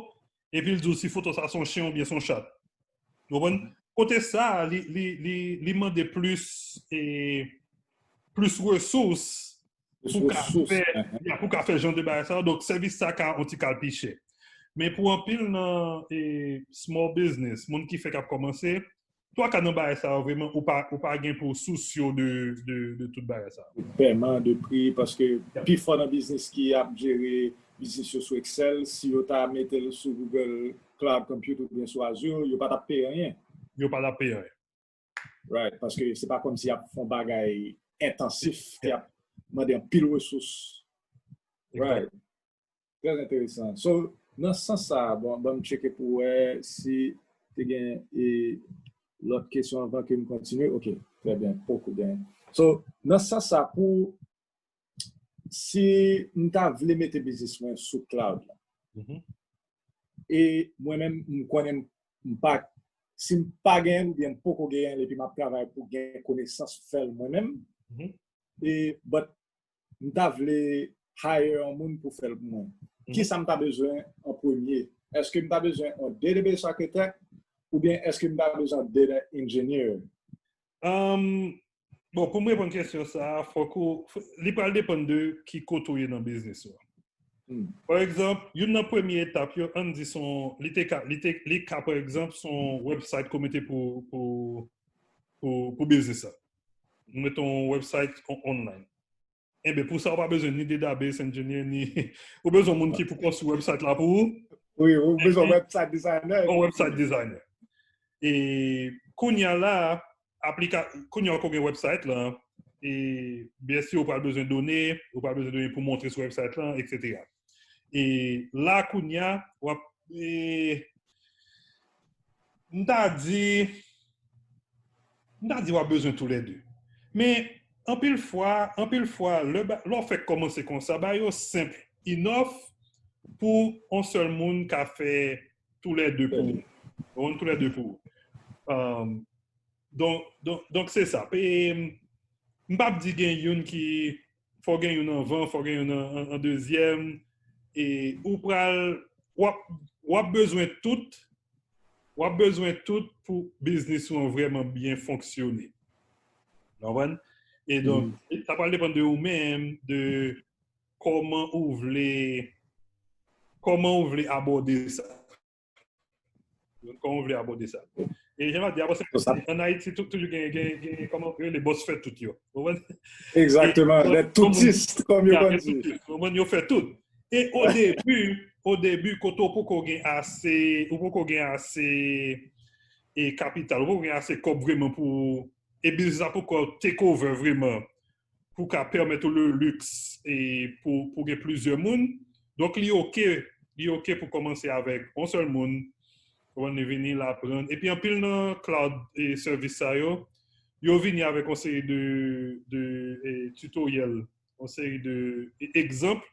epi l di w si foto sa se yon chen oubyen se yon chat. Ou konprann? Kote sa, li, li, li, li mande plis, e, plis resous pou ka fè, ya, pou ka fè jan de bagay sa yo. Donk, sèvis sa ka yon ti kal pi chè. Men pou anpil nan, e, small business, moun ki fèk ap kòmanse, twa ka nan bagay sa yo vrèman, ou pa, ou pa gen pou w souse w de, de, de tout bagay sa yo. Pèman, de pri, paske pifò nan biznis ki ap jere biznis yo sou Excel, si yo ta mete l sou Google Cloud Compute oubyen sou Azure, yo pa t ap peye anyen. Yo pa t ap peye anyen. Right, paske se pa kòmsi y ap fè yon bagay entansif, ki ap mande anpil resous. Right. Trè enteresan. So, nan sans sa, bon, ban m tcheke pou wè si te gen, e, lòt kesyon anvan ke m kontinye. Ok, trè byen, poko gen. So, nan sans sa, pou, si m ta vle mete biznis mwen sou cloud la, e mwen menm, m konnen m pa, si m pa genyen l oubyen m poko genyen l epi m ap travay pou gen konesans fè l mwen menm, e, but m ta vle hire yon moun pou fè l pou mwen. Kisa m ta bezwen an premye? Èske m ta bezwen yon database architect oubyen èske m ta bezwen yon data engineer? Um, bon, pou m reponn kesyon sa a, fòk ou, f-, li pral depann de ki kote w ye nan biznis ou an. Pa egzanp, youn nan premye etap yo, ann di se yon, li te ka, li te, li ka, pa egzanp, se yon website ke w mete pou, pou, pou, pou biznis la. Ou mete yon website on-, online. Enben, pou sa, ou pa bezwen ni database engineer, ni, ou bezwen moun ki pou konstwi website la pou ou. Wi, ou bezwen website designer. Yon website designer. E kounye a la, aplika-, kounye a ou gen website la, e byen si ou pral bezwen done, ou pral bezwen done pou montre sou website la, et cetera. E la kounye a, w ap, e, m ta di, m ta di w ap bezwen toulède. Men, anpil fwa, anpil fwa, lè ba-, lè w fèk kòmanse konsa, bagay yo senp enough pou yon sèl moun ka fè toulède pou ou. Ou konprann, toulède pou ou. Um, donk, donk, donk se sa. E, m p ap di gen youn ki, fò gen youn anvan, fò gen youn an, an, an dezyèm. E ou pral, w ap, w ap bezwen tout, w ap bezwen tout pou biznis ou an vrèman byen fonksyone. Ou konprann? E donk, sa pral depann de ou menm, de kòman ou vle, kòman ou vle abòde sa. Kòman ou vle abòde sa. E jan m ap di, apre sa, an Ayiti, tou-, toujou gen, gen, gen, kòman yo rele, bòs fè tout yo. Ou konprann? Egzakteman, les toutistes, kòm yo konn di. Ou konprann, yo fè tout. E o debi, o debi, kote w poko gen ase, ou poko gen ase, e kapital, ou poko gen ase kòb vrèman pou, e biznis la poko take over vrèman, pou ka pèmèt ou le luxe e pou, pou gen plizyè moun. Donk, li oke, li oke pou kòmanse avèk yon sèl moun, pou li vini, l aprann. Epi anpil nan cloud e sèvis sa yo, yo vini avèk yon seri de, de eh, tutoriel, yon seri de eh, egzanp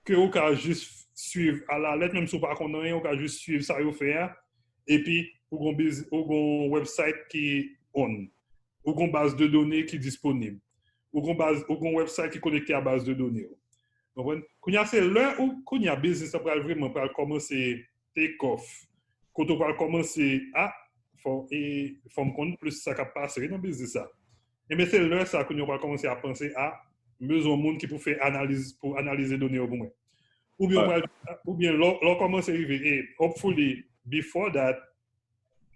ke ou ka jis swiv a la lèt, menm si ou pa konn anyen, ou ka jis swiv sa yo fè a, epi ou gon, biz, ou gon website ki on, ou gon baz de done ki disponib, ou gon, baz, ou gon website ki konekte a baz de done. Konprann? Kounye a se lè ou kounye a biznis la pral vreman pral kòmanse take off. Kote ou pral kòmanse a fò e fò m konn plis sa k ap pase nan biznis la. Ebyen se lè sa kounye a ou pral kòmanse a panse a m bezwen moun ki pou fè analiz pou analize done yo pou mwen. Oubyen ou pral oubyen lè w kòmanse rive e hopefully before that,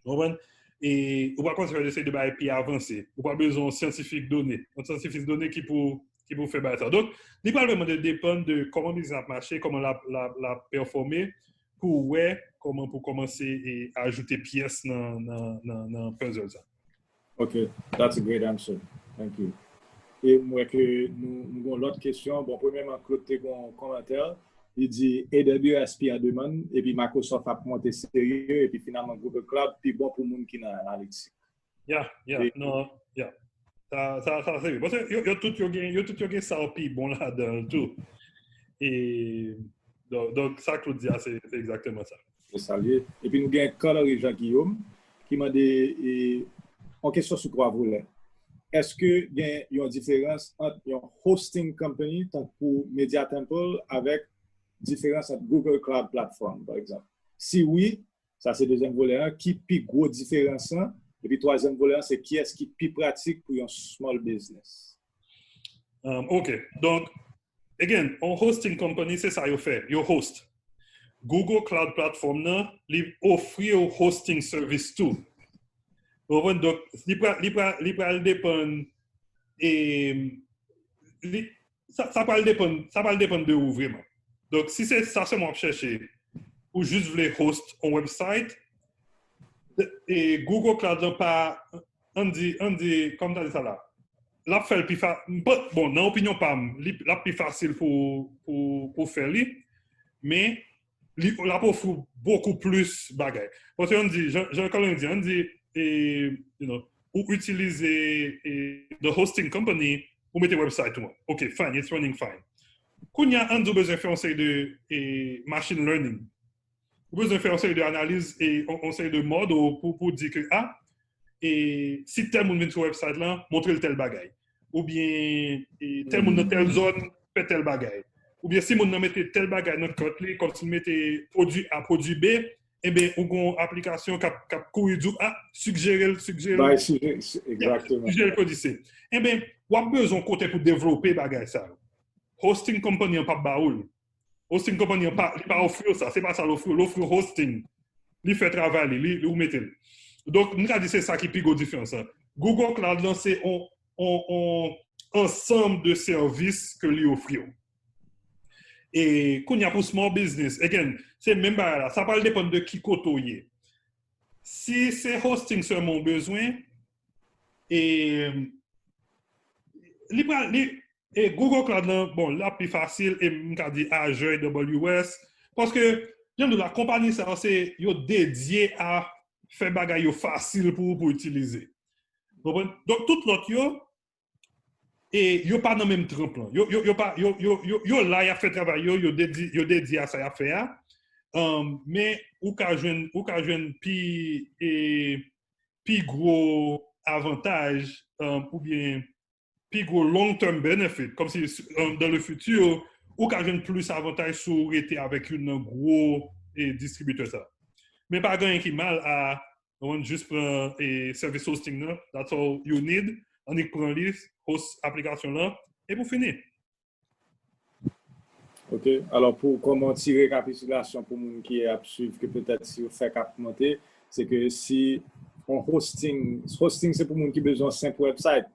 ou konprann? E ou pral kòmanse fè de seri de bagay pi avanse. Ou pral bezwen yon syantifik done, yon syantifik done ki pou ki pou fè bagay sa. Donk, li pral vrèman de depann de kòman biznis ap mache, kòman l ap l ap l ap pèfòme, pou wè kòman pou kòmanse e ajoute pyès nan nan nan nan puzzle sa. Ok, that's a great answer. Thank you. E m wè ke nou nou gon lòt kesyon. Bon, premyèman, Claude te gon kòmantè. Li di A W S pi an demann, epi Microsoft ap monte serye, epi finalman Google Cloud pi bon pou moun ki nan analitik. Yeah, yeah, non, yeah. Sa, sa, sa serye. Paske yo, yo tout yo gen, yo tout yo gen sa yo pi bon ladan l tou. E donk, donk sa Claude di a, se se egzakteman sa. Se sa l ye. Epi nou gen Carl Henry Jean Guillaume ki mande e, yon kesyon sou twa volè. Èske gen yon diferans ant yon hosting company tankou Media Temple avèk diferans ant Google Cloud Platform, pa egzanp? Si wi, sa se dezyèm volè an, ki pi gwo diferans lan? Epi twazyèm volè an, se kiyès ki pi pratik pou yon small business? Um, ok. Donk, again, on hosting company, se sa yo fè. Yo host. Google Cloud Platform nan, li ofri w hosting service tou. Ou konprann? Donk, li pral, li pral, li pral depann e li, sa, sa pral depann, sa pral depann de ou vreman. Donk, si se sa sèlman w ap chèche, ou jis vle host on website, e Google Cloud lan pa, ann di, ann di, kòm ta di sa la, l ap fè l pi fa, bon, nan opinyon pa m, li, l ap pi fasil pou, pou, pou fè li, men li, l ap ofri w bokou plis bagay. Paske ann di, jan, jan Carl Henry di, ann di, e, you know, ou itilize e, the hosting company pou mete website ou an. Ok, fine, it's running fine. Kounye a, ann di w bezwen fè yon seri de e, machine learning. Ou bezwen fè yon seri de analiz e yon, yon seri de model pou, pou di ke, a, e, si tèl moun vin sou website lan, montre l tèl bagay. Oubyen e, tèl moun nan tèl zòn fè tèl bagay. Oubyen si moun nan mete tèl bagay nan kant li, kòmsi l mete pwodui A, pwodui B, enben, ou gon aplikasyon k ap, k ap kouri di w, a, sigjere l, sigjere l. Bay sijere, egzakteman. Sigjere l pwodui C. Enben, w ap bezwen kote pou devlope bagay sa yo. Hosting company an p ap ba ou l. Hosting company an pa, li pa ofri w sa, se pa sa l ofri w, l ofri w hosting. Li fè travay li, li, li ou mete l. Donk, m ka di se sa ki pi gwo diferans lan. Google Cloud lan se on, on, on ansanm de sèvis ke li ofri w. E kounye a pou small business, again, se menm bagay la. Sa pral depann de ki kote w ye. Si se hosting sèlman w bezwen, e li pral, li, e Google Cloud lan, bon, l ap pi fasil, e m ka di Azure, A W S, paske, jan m di w la, konpayi sa yo, se, yo dedye a fè bagay yo fasil pou ou pou itilize. Konprann? Donk, tout lòt yo, e yo pa nan menm tranp lan. Yo, yo, yo pa, yo, yo, yo, yo la, y ap fè travay yo, yo dedye, yo dedye a sa y ap fè a. Um, men ou ka jwenn, ou ka jwenn pi, e, pi gwo avantaj um, oubyen pi gwo long term benefit, kòmsi um, dans le futur, ou ka jwenn plis avantaj si w rete avèk youn nan gwo e, distribitè sa. Men pa gen anyen ki mal a Ou konprann, jis pran e, service hosting nan, that's all you need. Annik pran li, host aplikasyon lan, epi w fini. Ok, alò pou kòman ti rekapitilasyon pou moun ki ap swiv ke petèt si yo fèk ap monte, se ke si on hosting, hosting se pou moun ki bezwen senp website,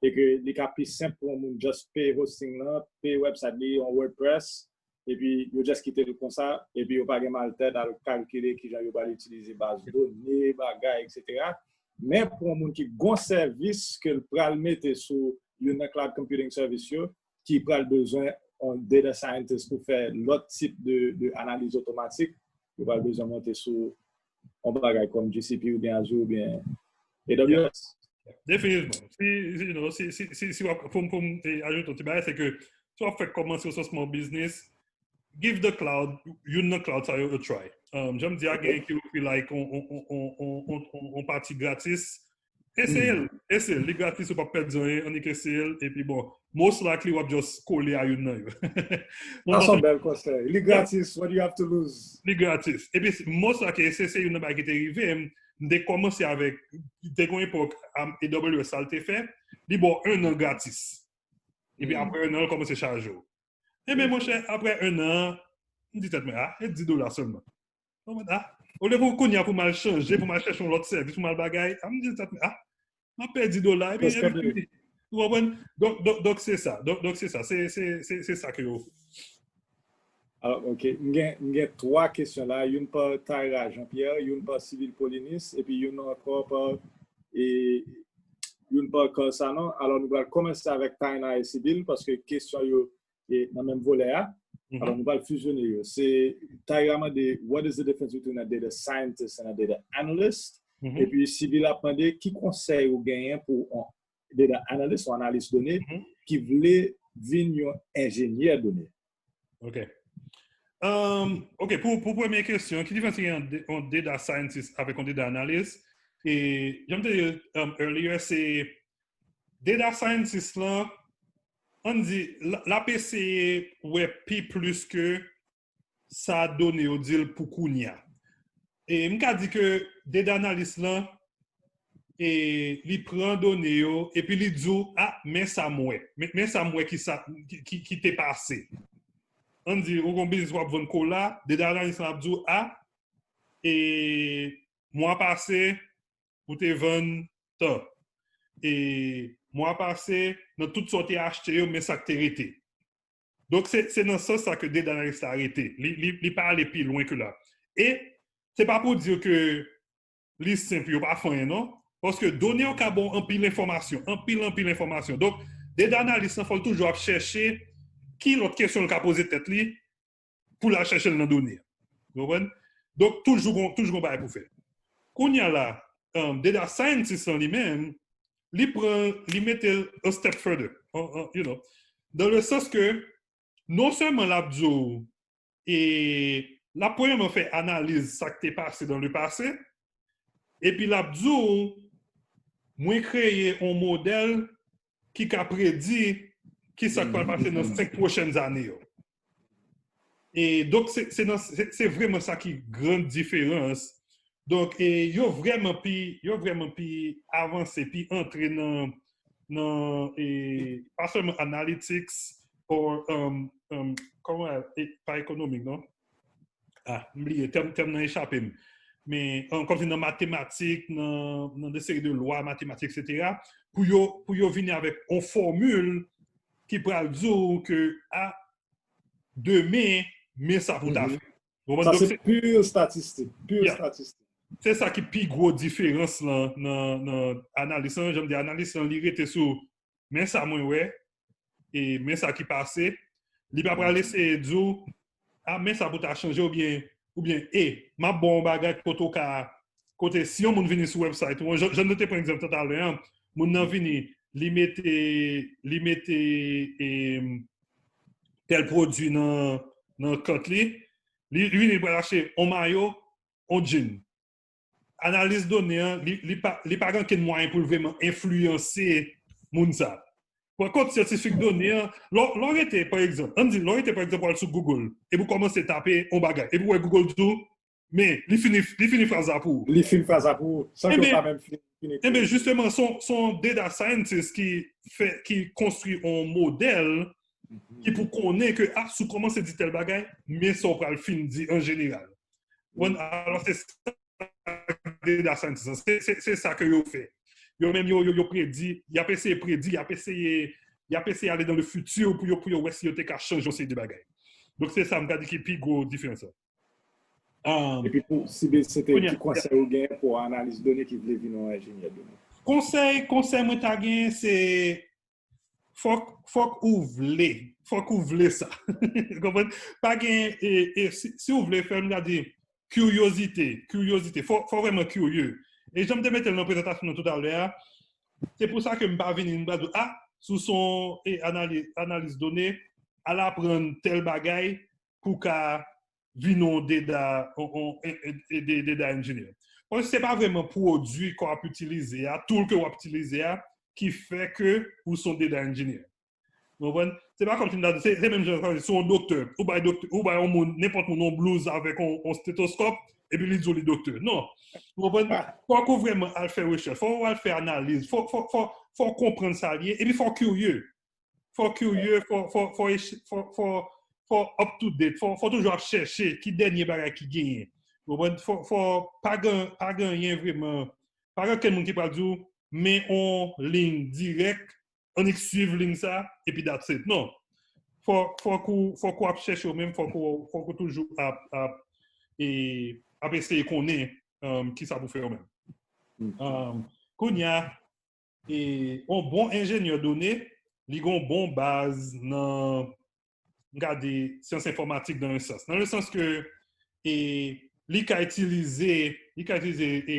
e ke li ka pi senp pou yon moun just pay hosting lan, pay website li, yon WordPress, epi yo just kite l konsa, epi yo pa gen mal tèt al kalkile kijan yo pral itilize baz done, bagay, etsetera. Men pou yon moun ki gon sèvis ke l pral mete sou youn nan cloud computing service yo, ki pral bezwen yon data scientist pou fè lòt tip de, de analiz otomatik, yo pral bezwen monte sou yon bagay kòm G C P oubyen Azure oubyen A W S. Definitivman. Si, si, you know, si, si, si, si w ap, pou m, pou m, eh, ajoute yon ti bagay, se ke si w ap fè kòmanse yon sòs mò biznis, give the cloud, youn nan cloud sa yo a try. Um, jan m di a, gen ki ofri like on, on, on pati gratis. Eseye l, eseye l. Li gratis, ou p ap pèdi anyen, annik eseye l. Epi bon, most likely, w ap just kole a youn nan yo. Sa se yon bèl konsèy. Li gratis, what do you have to lose? Li gratis. Epi, most likely, se, se youn nan bagay ki te rive m. M te kòmanse avèk, te gon epòk, um, A W S sa l te fè, li ba w en an gratis. Epi apre en an, l kòmanse chaje w. Ebyen, monchè, apre en an, m di tèt mwen, ah, e dis dola sèlman. Mwen, ah, olye pou kounye a pou m al chanje, pou m al chèche yon lòt sèvis, pou m al bagay, ah, m di tèt mwen, ah, m ap pèdi dola, epi, epi fini. Ou konprann? Donk, donk, donk, se sa. Donk, donk, se sa. Se, se, se, se sa ke yo. Alò, ok. M gen, m gen twa kesyon la. Youn pa Tyra Jean-Pierre, youn pa Civil Polinis, epi youn ankò pa, e, youn pa Carl Sanon. Alò, nou pral kòmanse avèk Tyra e Civil, paske kesyon yo e nan menm volè a. Alò, nou pral fizyonnen yo. Se Tyra mande, what is the difference between a data scientist and a data analyst? Epi Civil ap mande, ki konsèy ou genyen pou yon data analyst, yon analis done, ki vle vin yon enjenyè done? Ok. Um, ok, pou, pou premye kesyon, ki diferans ki gen yon data scientist avèk yon data analyst? E, jan m te di um, earlier, se data scientist lan, ann di, l ap eseye wè pi plis ke sa done yo di l pou kounye a. E m ka di ke data analyst lan, e li pran done yo, epi li di w, ah, men sa m wè. Men, men sa m wè ki, sa, ki, ki, ki te pase. Ann di, ou gon biznis w ap vann kola, data analyst lan ap di w, ah, e mwa pase, ou te vann tan. E mwa pase, nan tout sa w te achte yo, men sa k te rete. Donk, se, se nan sans sa ke data analyst la rete. Li, li, li pa ale pi lwen ke la. E se pa pou di ke li senp, yo pa fè anyen, non. Paske done yo ka ba w anpil enfòmasyon, anpil, anpil enfòmasyon. Donk, data analyst lan, fò l toujou ap chèche ki lòt kesyon l ka poze tèt li, pou l al chèche l nan done a. Ou konprann? Donk, toujou gon, toujou gon bagay pou fè. Kounye a la, um, data scientist lan li menm, li pran, li mete l a step further. Uh, uh, you know, dans le sens que, non sèlman l ap di w, e l ap premyèman fè analiz sa k te pase dans le passé, epi l ap di w, mwen kreye yon modèl ki ka predi ki sa k pral pase nan senk pwochèn ane yo. E donk, se, se, nan, se, se vrèman sa ki gran diferans. Donk, e, yo vrèman pi, yo vrèman pi avanse, pi antre nan, nan e, pa sèlman analytics, or, um, um, kòman, e, pa ekonomik, non? Ah, m bliye, tèm, tèm nan echape m. Men, um, kòmsi nan matematik, nan, nan de seri de lwa matematik, etsetera, pou yo, pou yo vini avèk yon fòmil ki pral di w ke, ah, demen, men sa pou ta fè. Ou konprann? Donk, se pure statistik, pure statistik. Se sa ki pi gwo diferans lan nan, nan analis lan. Jan m di, analis lan, li rete sou men sa mwen wè, e men sa ki pase. Li pa pral eseye di w, ah, men sa pou ta chanje oubyen, oubyen, e, m ap ba w yon bagay kote w ka, kote si yon moun vini sou website ou, jan, jan nou te pran egzanp talè a, moun nan vini, li mete, li mete, e, tèl pwodui nan, nan kant li, li, li vini, li pral achte yon mayo, yon jean. Analiz done an, li, li pa, li pa gen okenn mwayen pou l vrèman enfliyanse moun sa. Pa kont, syantifik done an, lè w, lè w rete, pa egzanp, ann di, lè w rete, pa egzanp, w al sou Google, epi w kòmanse tape yon bagay, epi w wè Google di w, men, li fini, li fini fraz la pou ou. Li fin fraz la pou ou, san ke w pa menm fini, fini. Enben, jisteman, se yon, se yon data scientist ki fè, ki konstwi yon modèl ki pou konnen ke, ah, si w kòmanse di tèl bagay, men sa w pral fin di an jeneral. Bon, alò, se sa data scientist, se, se, se sa ke yo fè. Yo menm, yo, yo, yo predi, y ap eseye predi, y ap eseye, y ap eseye ale dans le futur pou yo, pou yo wè si yo te ka chanje yon seri de bagay. Donk, se sa m ta di ki pi gwo diferans la. Um, epi pou, si se te, ki konsèy ou gen pou analiz done ki vle vin yon enjenyè done? Konsèy, konsèy mwen ta gen, se fòk, fòk ou vle. Fòk ou vle sa. Ou konprann? Pa gen, e, e, si, si w vle fè l, m ta di, kiryozite, kiryozite. Fò, fò vrèman kirye. E jan m te mete l nan prezantasyon nan toutalè a, Se pou sa ke m pa vini, m pa di, ah, si w se yon e, anali, analis done, al aprann tèl bagay pou w ka vin yon deda, yon, yon, e, e, e, de- deda engineer. Paske se pa vrèman pwodui ke w ap itilize a, tool ke w ap itilize a, ki fè ke ou se yon deda engineer. Ou konprann? Se pa kòmsi m ta di, se, se menm jan, se yon doktè. Ou bay doktè, ou bay yon moun, nenpòt moun, yon blouz avèk yon, yon stetoskòp, epi li di w li doktè. Non. Ou konprann? Fòk ou vrèman al fè rechèch, fòk ou al fè analiz, fò, fò, fò, fò w konprann sa l ye, epi fò w kirye. Fò w kirye, fò, fò, fò, fò, fò, fò up to date, fò, fò toujou ap chèche ki dènye bagay ki genyen. Ou konprann? Fò, fò pa gen, pa gen anyen vrèman, pa gen okenn moun ki pral di w, men yon liy dirèk, annik swiv liy sa, epi that's it. Non. Fò, fòk ou, fòk ou ap chèche ou menm, fòk ou, fòk ou toujou ap, ap, e, ap eseye konnen um, ki sa pou fè ou menm. Um, kounye a, e, yon bon enjenyè done, li gen yon bon baz nan, m ka di, syans enfòmatik dans le sens. Dans le sens ke e, li ka itilize, li ka itilize e,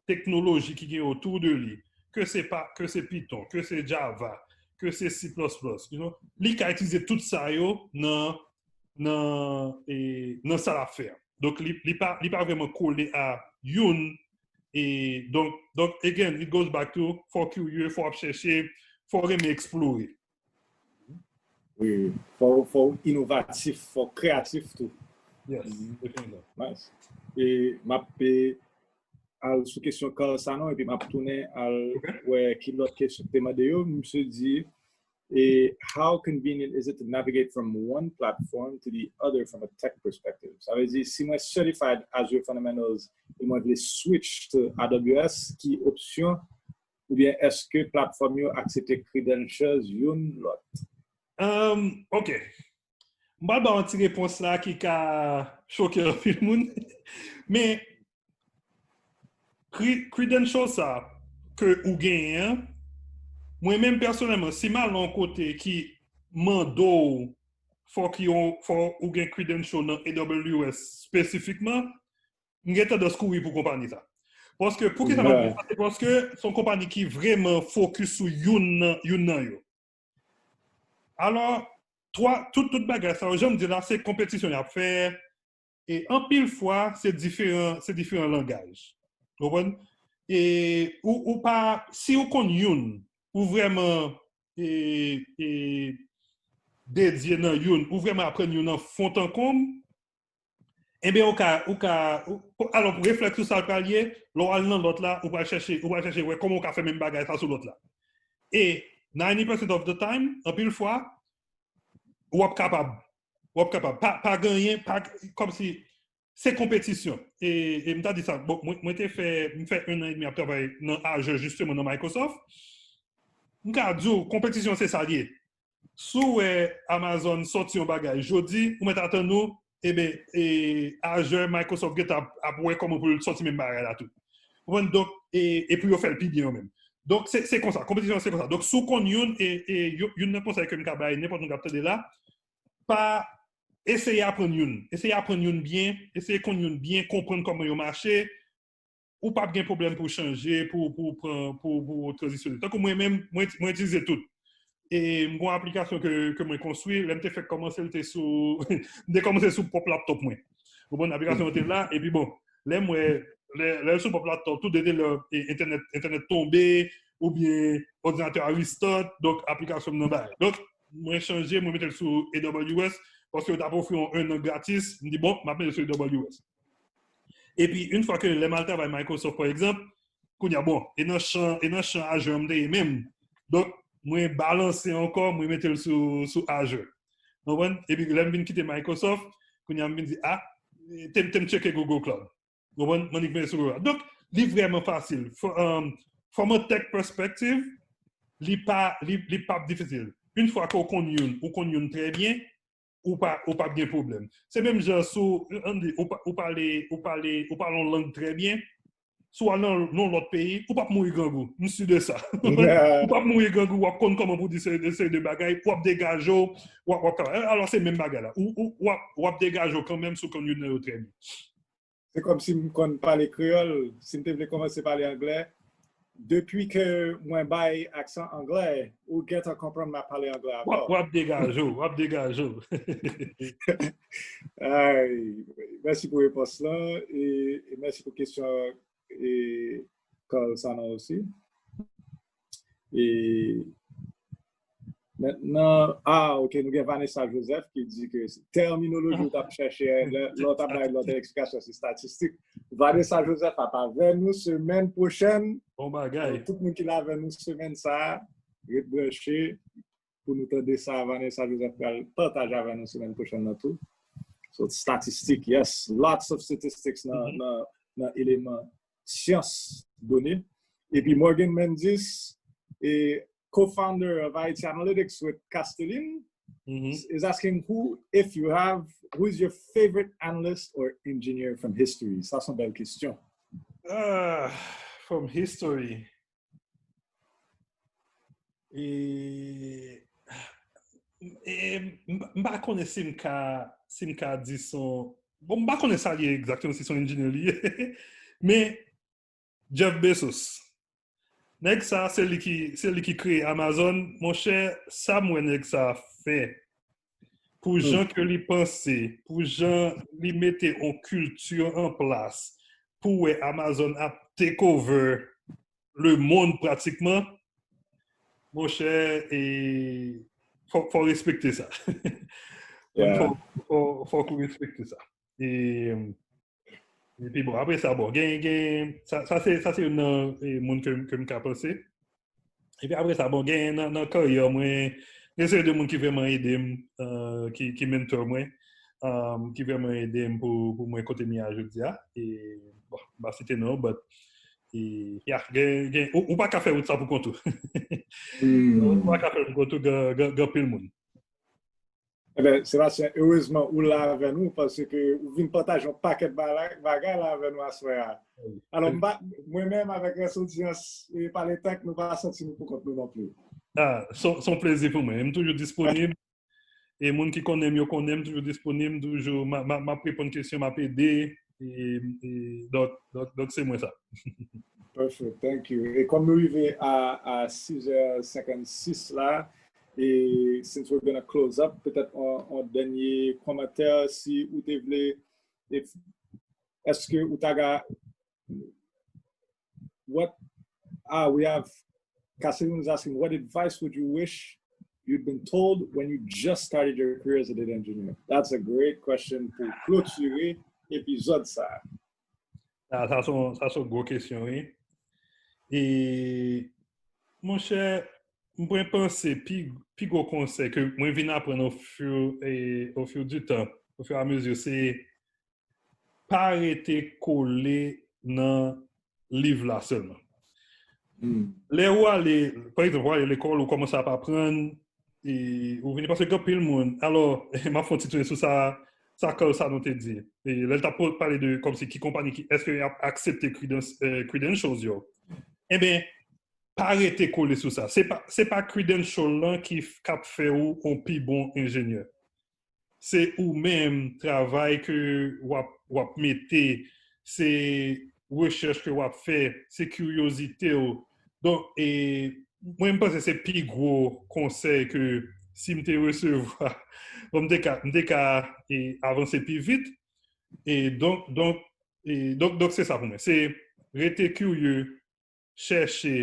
teknoloji ki gen otou de li, ke se pa, ke se Python, ke se Java, ke se C plus plus, you know, li ka itilize tout sa yo nan, nan, e, nan sa l ap fè. Donk, li, li pa, li pa vrèman kole a youn. E, donk, donk, again, it goes back to, fò w kirye, fò w ap chèche, fò w renmen eksplore. Wi, fò, fò w inovatif, fò w kreyatif tou. Yes, definitely. Nice. E m ap pe al sou kesyon Carl Sanon, epi m ap tounen al Ok. Wè ki lòt kesyon te mande yo. Misye di, e, how convenient is it to navigate from one platform to the other from a tech perspective? Sa vle di, si mwen certified Azure Fundamentals e mwen vle switch to A W S, ki opsyon oubyen èske platfòm yo aksepte credentials youn lòt? Um, ok. M pral ba yon ti repons la ki ka choke anpil moun. Men, credential sa ke ou genyen an, mwen menm pèsonèlman, si m al nan yon kote ki mande w fòk yon, fò ou gen credential nan A W S espesifikman, m gen tandans kouri pou konpayi sa. Paske, pou ki sa m ap di sa? Se paske se yon konpayi ki vrèman fokis sou youn nan, youn nan yo. Alò, twa, tout, tout bagay sa yo, jan m di la, se konpetisyon y ap fè, e anpil fwa, se diferan, se diferan langaj. Ou konprann? E ou, ou pa, si ou konn youn, ou vrèman e, e, dedye nan youn, ou vrèman aprann youn nan fon tankou m, enben, ou ka, ou ka, ou, alò, pou reflèks ou sa l pral ye, lè w al nan lòt la, ou pral chèche, ou pral chèche wè kòman ou ka fè menm bagay sa sou lòt la. E ninety percent of the time, anpil fwa, w ap kapab. W ap kapab. Pa, pa gen anyen, pa, kòmsi, se konpetisyon. E, e m ta di sa, bon, mwen, mwen te fè, m fè un an edmi ap travay nan Azure, jisteman, nan Microsoft. M ka di w, konpetisyon se sa l ye. Si w wè Amazon sòti yon bagay jodi, ou mèt atann ou, eben, e, Azure, Microsoft gentan ap, ap wè kòman pou l sòti menm bagay la tou. Ou konprann? Donk, e, e pou yo fè l pi byen yo menm. Donk, se, se konsa, konpetisyon se konsa. Donk, si w konn youn, e, e yo- youn nan konsèy ke m ka bay nenpòt moun k ap tande la, pa eseye aprann youn. Eseye aprann youn byen, eseye konn youn byen, konprann kòman yo mache, ou p ap gen pwoblèm pou w chanje, pou, pou w pran, pou, pou w tranzisyone. Tankou mwen menm, mwen, mwen itilize tout. E m gen yon aplikasyon ke, ke mwen konstwi, lè m te fèk kòmanse, l te sou, m te kòmanse sou pwòp laptòp mwen. Ou konprann, aplikasyon an te la, epi bon, lè m wè, lè, lè l sou pwòp laptòp, tout de lè, e, entènèt, entènèt tonbe, oubyen òdinatè a restart, donk aplikasyon m nan bay. Donk, mwen chanje, mwen mete l sou A W S, paske yo t ap ofri yon un an gratis, m di, bon, m ap mete l sou A W S. Epi, yon fwa ke lè m al travay Microsoft, pa egzanp, kounye a, bon, e nan chan, e nan chan Azure m te ye menm. Donk, mwen balanse ankò, mwen mete l sou, sou Azure. Ou konprann? Epi, lè m vin kite Microsoft, kounye a, m vin di, ah, te, te m tcheke Google Cloud. Ou konprann? M annik mete sou Google Cloud. Donk, li vrèman fasil. Fò, um, from a tech perspective, li pa, li, li p ap difisil. Yon fwa ke w konn youn, ou konn youn trè byen, ou pa, ou p ap gen pwoblèm. Se menm jan si w, ann di, ou pa, ou pale, ou pale, ou pale yon lang trè byen, si w al nan, nan yon lòt peyi, ou p ap mouri grangou. M si de sa. Ou p ap mouri grangou, w ap konn kòman pou di se, se de bagay, w ap degaje w, w ap, w ap travay. Alò, se menm bagay la. Ou, ou, w ap, w ap degaje w kanmenm si w konn youn nan yo trè byen. Se kòm si m konn pale kreyòl, si m te vle kòmanse pale anglè, depi ke mwen bay aksan anglè, ou gentan konprann m ap pale anglè W ap, w ankò. ap degaje w, w ap degaje w. Ay, mèsi pou repons lan e, e mèsi pou kesyon e Carl Sanon osi. E mentnan, ah, ok, nou gen Vanessa Joseph ki di ke se tèminoloji ou t ap chèche a, lè lè w t ap bay lòt eksplikasyon, se statistik. Vanessa Joseph ap avè nou semèn pwochèn. Bon bagay. Tout moun ki la avè nou semèn sa a, ret branche pou nou tande sa Vanessa Joseph pral pataje avè nou semèn pwochèn nan tou. So, statistik, yes, lots of statistics nan, nan, nan eleman syans done. Epi Morgan Mendis, e co-founder of I T Analytics with Castelline, Mhm. is asking who, if you have, who is your favorite analyst or engineer from history? Sa se yon bèl kesyon. Ah, from history. E, e, m m pa konnen si m ka, si m ka di son. Bon, m pa konnen sa li ye egzakteman, si son engineer li ye. Men, Jeff Bezos. Nèg sa, se li ki, se li ki kreye Amazon. Monchè, sa m wè nèg sa fè, pou jan ke li panse, pou jan li mete yon kilti an plas, pou wè Amazon ap take over le monde pratikman, monchè, e fò, fò respekte sa. Yeah. Fò, fò, fòk ou respekte sa. E, epi bon, apre sa, bon, gen, gen, sa, sa se, sa se youn nan e, moun ke, ke m ka panse. Epi apre sa, bon, gen nan, nan karyè mwen, gen seri de moun ki vrèman ede m, euh, ki, ki mentor mwen, um, ki vrèman ede m pou, pou mwen kote m ye a jodi a. E, bon, m pa site non, but, e, yeah, gen, gen, ou, ou pa ka fè wout sa pou kont ou. Ou pa ka fè l pou kont ou, gen, gen, gen pil moun. Eben, Sebastien, erezman ou la avè nou, paske ou vin pataje yon pakèt bagay, bagay la avè nou aswè a. Alò, m pa, mwen menm avèk rès odyans e Pale Tech, nou pa santi nou pou kont nou non pli. Ah, se se yon plezi pou mwen. M toujou disponib. E moun ki konnen m, yo konnen m toujou disponib, toujou, m a- m a- m ap reponn kesyon, m ap ede. E, e, donk, donk, donk se mwen sa. Perfect, thank you. E kòm nou rive a, a sis è senkannsis la, e since we're gonna close up, petèt on, on dènye kòmantè, si ou te vle, if, èske ou ta ga, what, ah, we have, Castelline is asking, what advice would you wish you'd been told when you just started your career as a data engineer? That's a great question pou klotire epizòd sa. Sa, sa se yon, sa se yon gwo kesyon, wi. E, monchè, mwen panse pi, pi gwo konsèy ke mwen vin aprann au fur, e, au fur du temps, au fur et à mesure, se pa rete kole nan liv la sèlman. Lè ou ale, pa egzanp, ou ale lekòl, ou kòmanse ap aprann, e ou vini, paske gen anpil moun. Alò, m ap fè yon ti tounen sou sa, sa Carl Sanon te di. E lè l t ap pale de, kòmsi ki konpayi ki, èske y ap aksepte credence, eh, credentials yo. Enben, pa rete kole sou sa. Se pa, se pa credential lan ki f- k ap fè ou yon pi bon enjenyè. Se ou menm, travay ke w ap, w ap mete, se rechèch ke w ap fè, se kiryozite w. Donk, e, mwen, m panse se pi gwo konsèy ke si m te resevwa, bon, m te ka, m te ka e, avanse pi vit. E donk, donk, e, donk, donk se sa pou mwen. Se rete kirye, chèche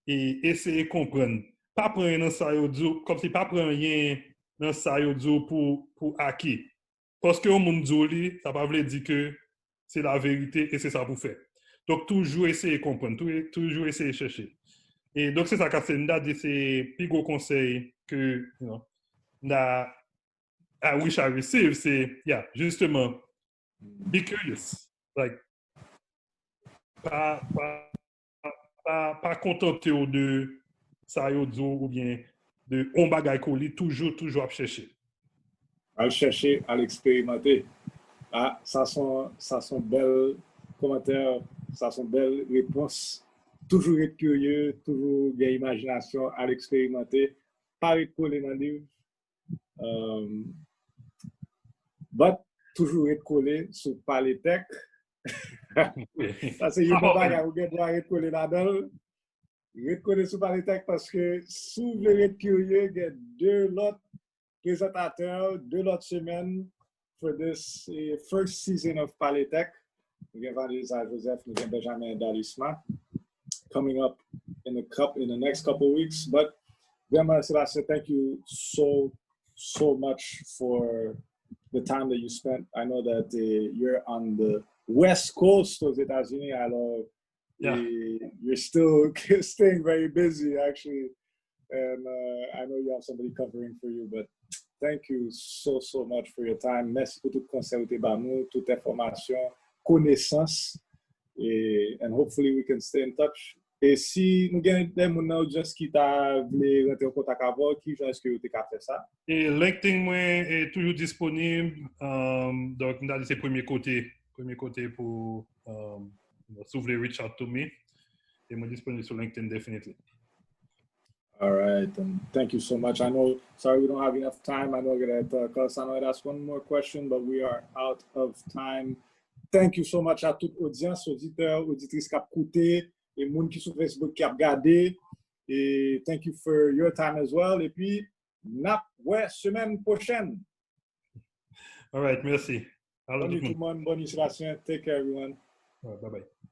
e eseye konprann. Pa pran anyen nan sa yo di w, kòmsi pa pran anyen nan sa yo di w pou, pou aki. Paske yon moun di w li, sa pa vle di ke se laverite e se sa pou fè. Donk, toujou eseye konprann, tou- toujou eseye chèche. E donk, se sa Castelline ta di, se pi gwo konsèy ke, you know, that I wish I received, se, yeah, justement, be curious. Like, pa, pa, pa, pa kontante w de sa yo di w oubyen de yon bagay ke w li, toujou, toujou ap chèche. Al chèche, al eksperimante. Ah, sa se yon, sa se yon bèl kòmantè, sa se yon bèl repons. Toujou ret kirye, toujou gen imajinasyon, al eksperimante. Pa ret kole nan liv. Um, but, toujou ret kole sou Pale Tech. Sa se yon bon bagay, ou gen dwa ret kole ladan l. Ret kote sou Paletech paske si w vle ret kirye, gen de lòt prezantatè, de lòt semèn for this eh, first season of Paletech. Nou gen Vanessa Joseph, nou gen Benjamin Dalisma coming up in the cup in the next couple weeks. But vraiment, Sébastien, thank you so so much for the time that you spent. I know that uh, you're on the west coast aux États-Unis, alors Yeah. eh, you're still staying very busy actually, and uh, I know you have somebody covering for you. But thank you so so much for your time. Mèsi pou tout konsèy ou te ba nou, tout enfòmasyon, konesans, e, and hopefully we can stay in touch. E si nou gen de moun nan odyans ki ta vle rantre an kontak avè w, ki jan èske yo te ka fè sa? E LinkedIn mwen e toujou disponib. Um, donk, m ta di se premye kote, premye kote pou um, si w vle reach out to me. E mwen disponib sou LinkedIn definitely. All right, and thank you so much. I know, sorry, we don't have enough time. I know that uh, Carlos Sano had asked one more question, but we are out of time. Thank you so much à tout odyans, oditè, oditris k ap koute, e moun ki sou Facebook ki ap gade. E thank you for your time as well. Epi, n ap wè semèn pwochèn. All right, merci. Hello Bonne nuit tout tout le monde, bonne nuit Sébastien. Take care everyone. All right, bye bye.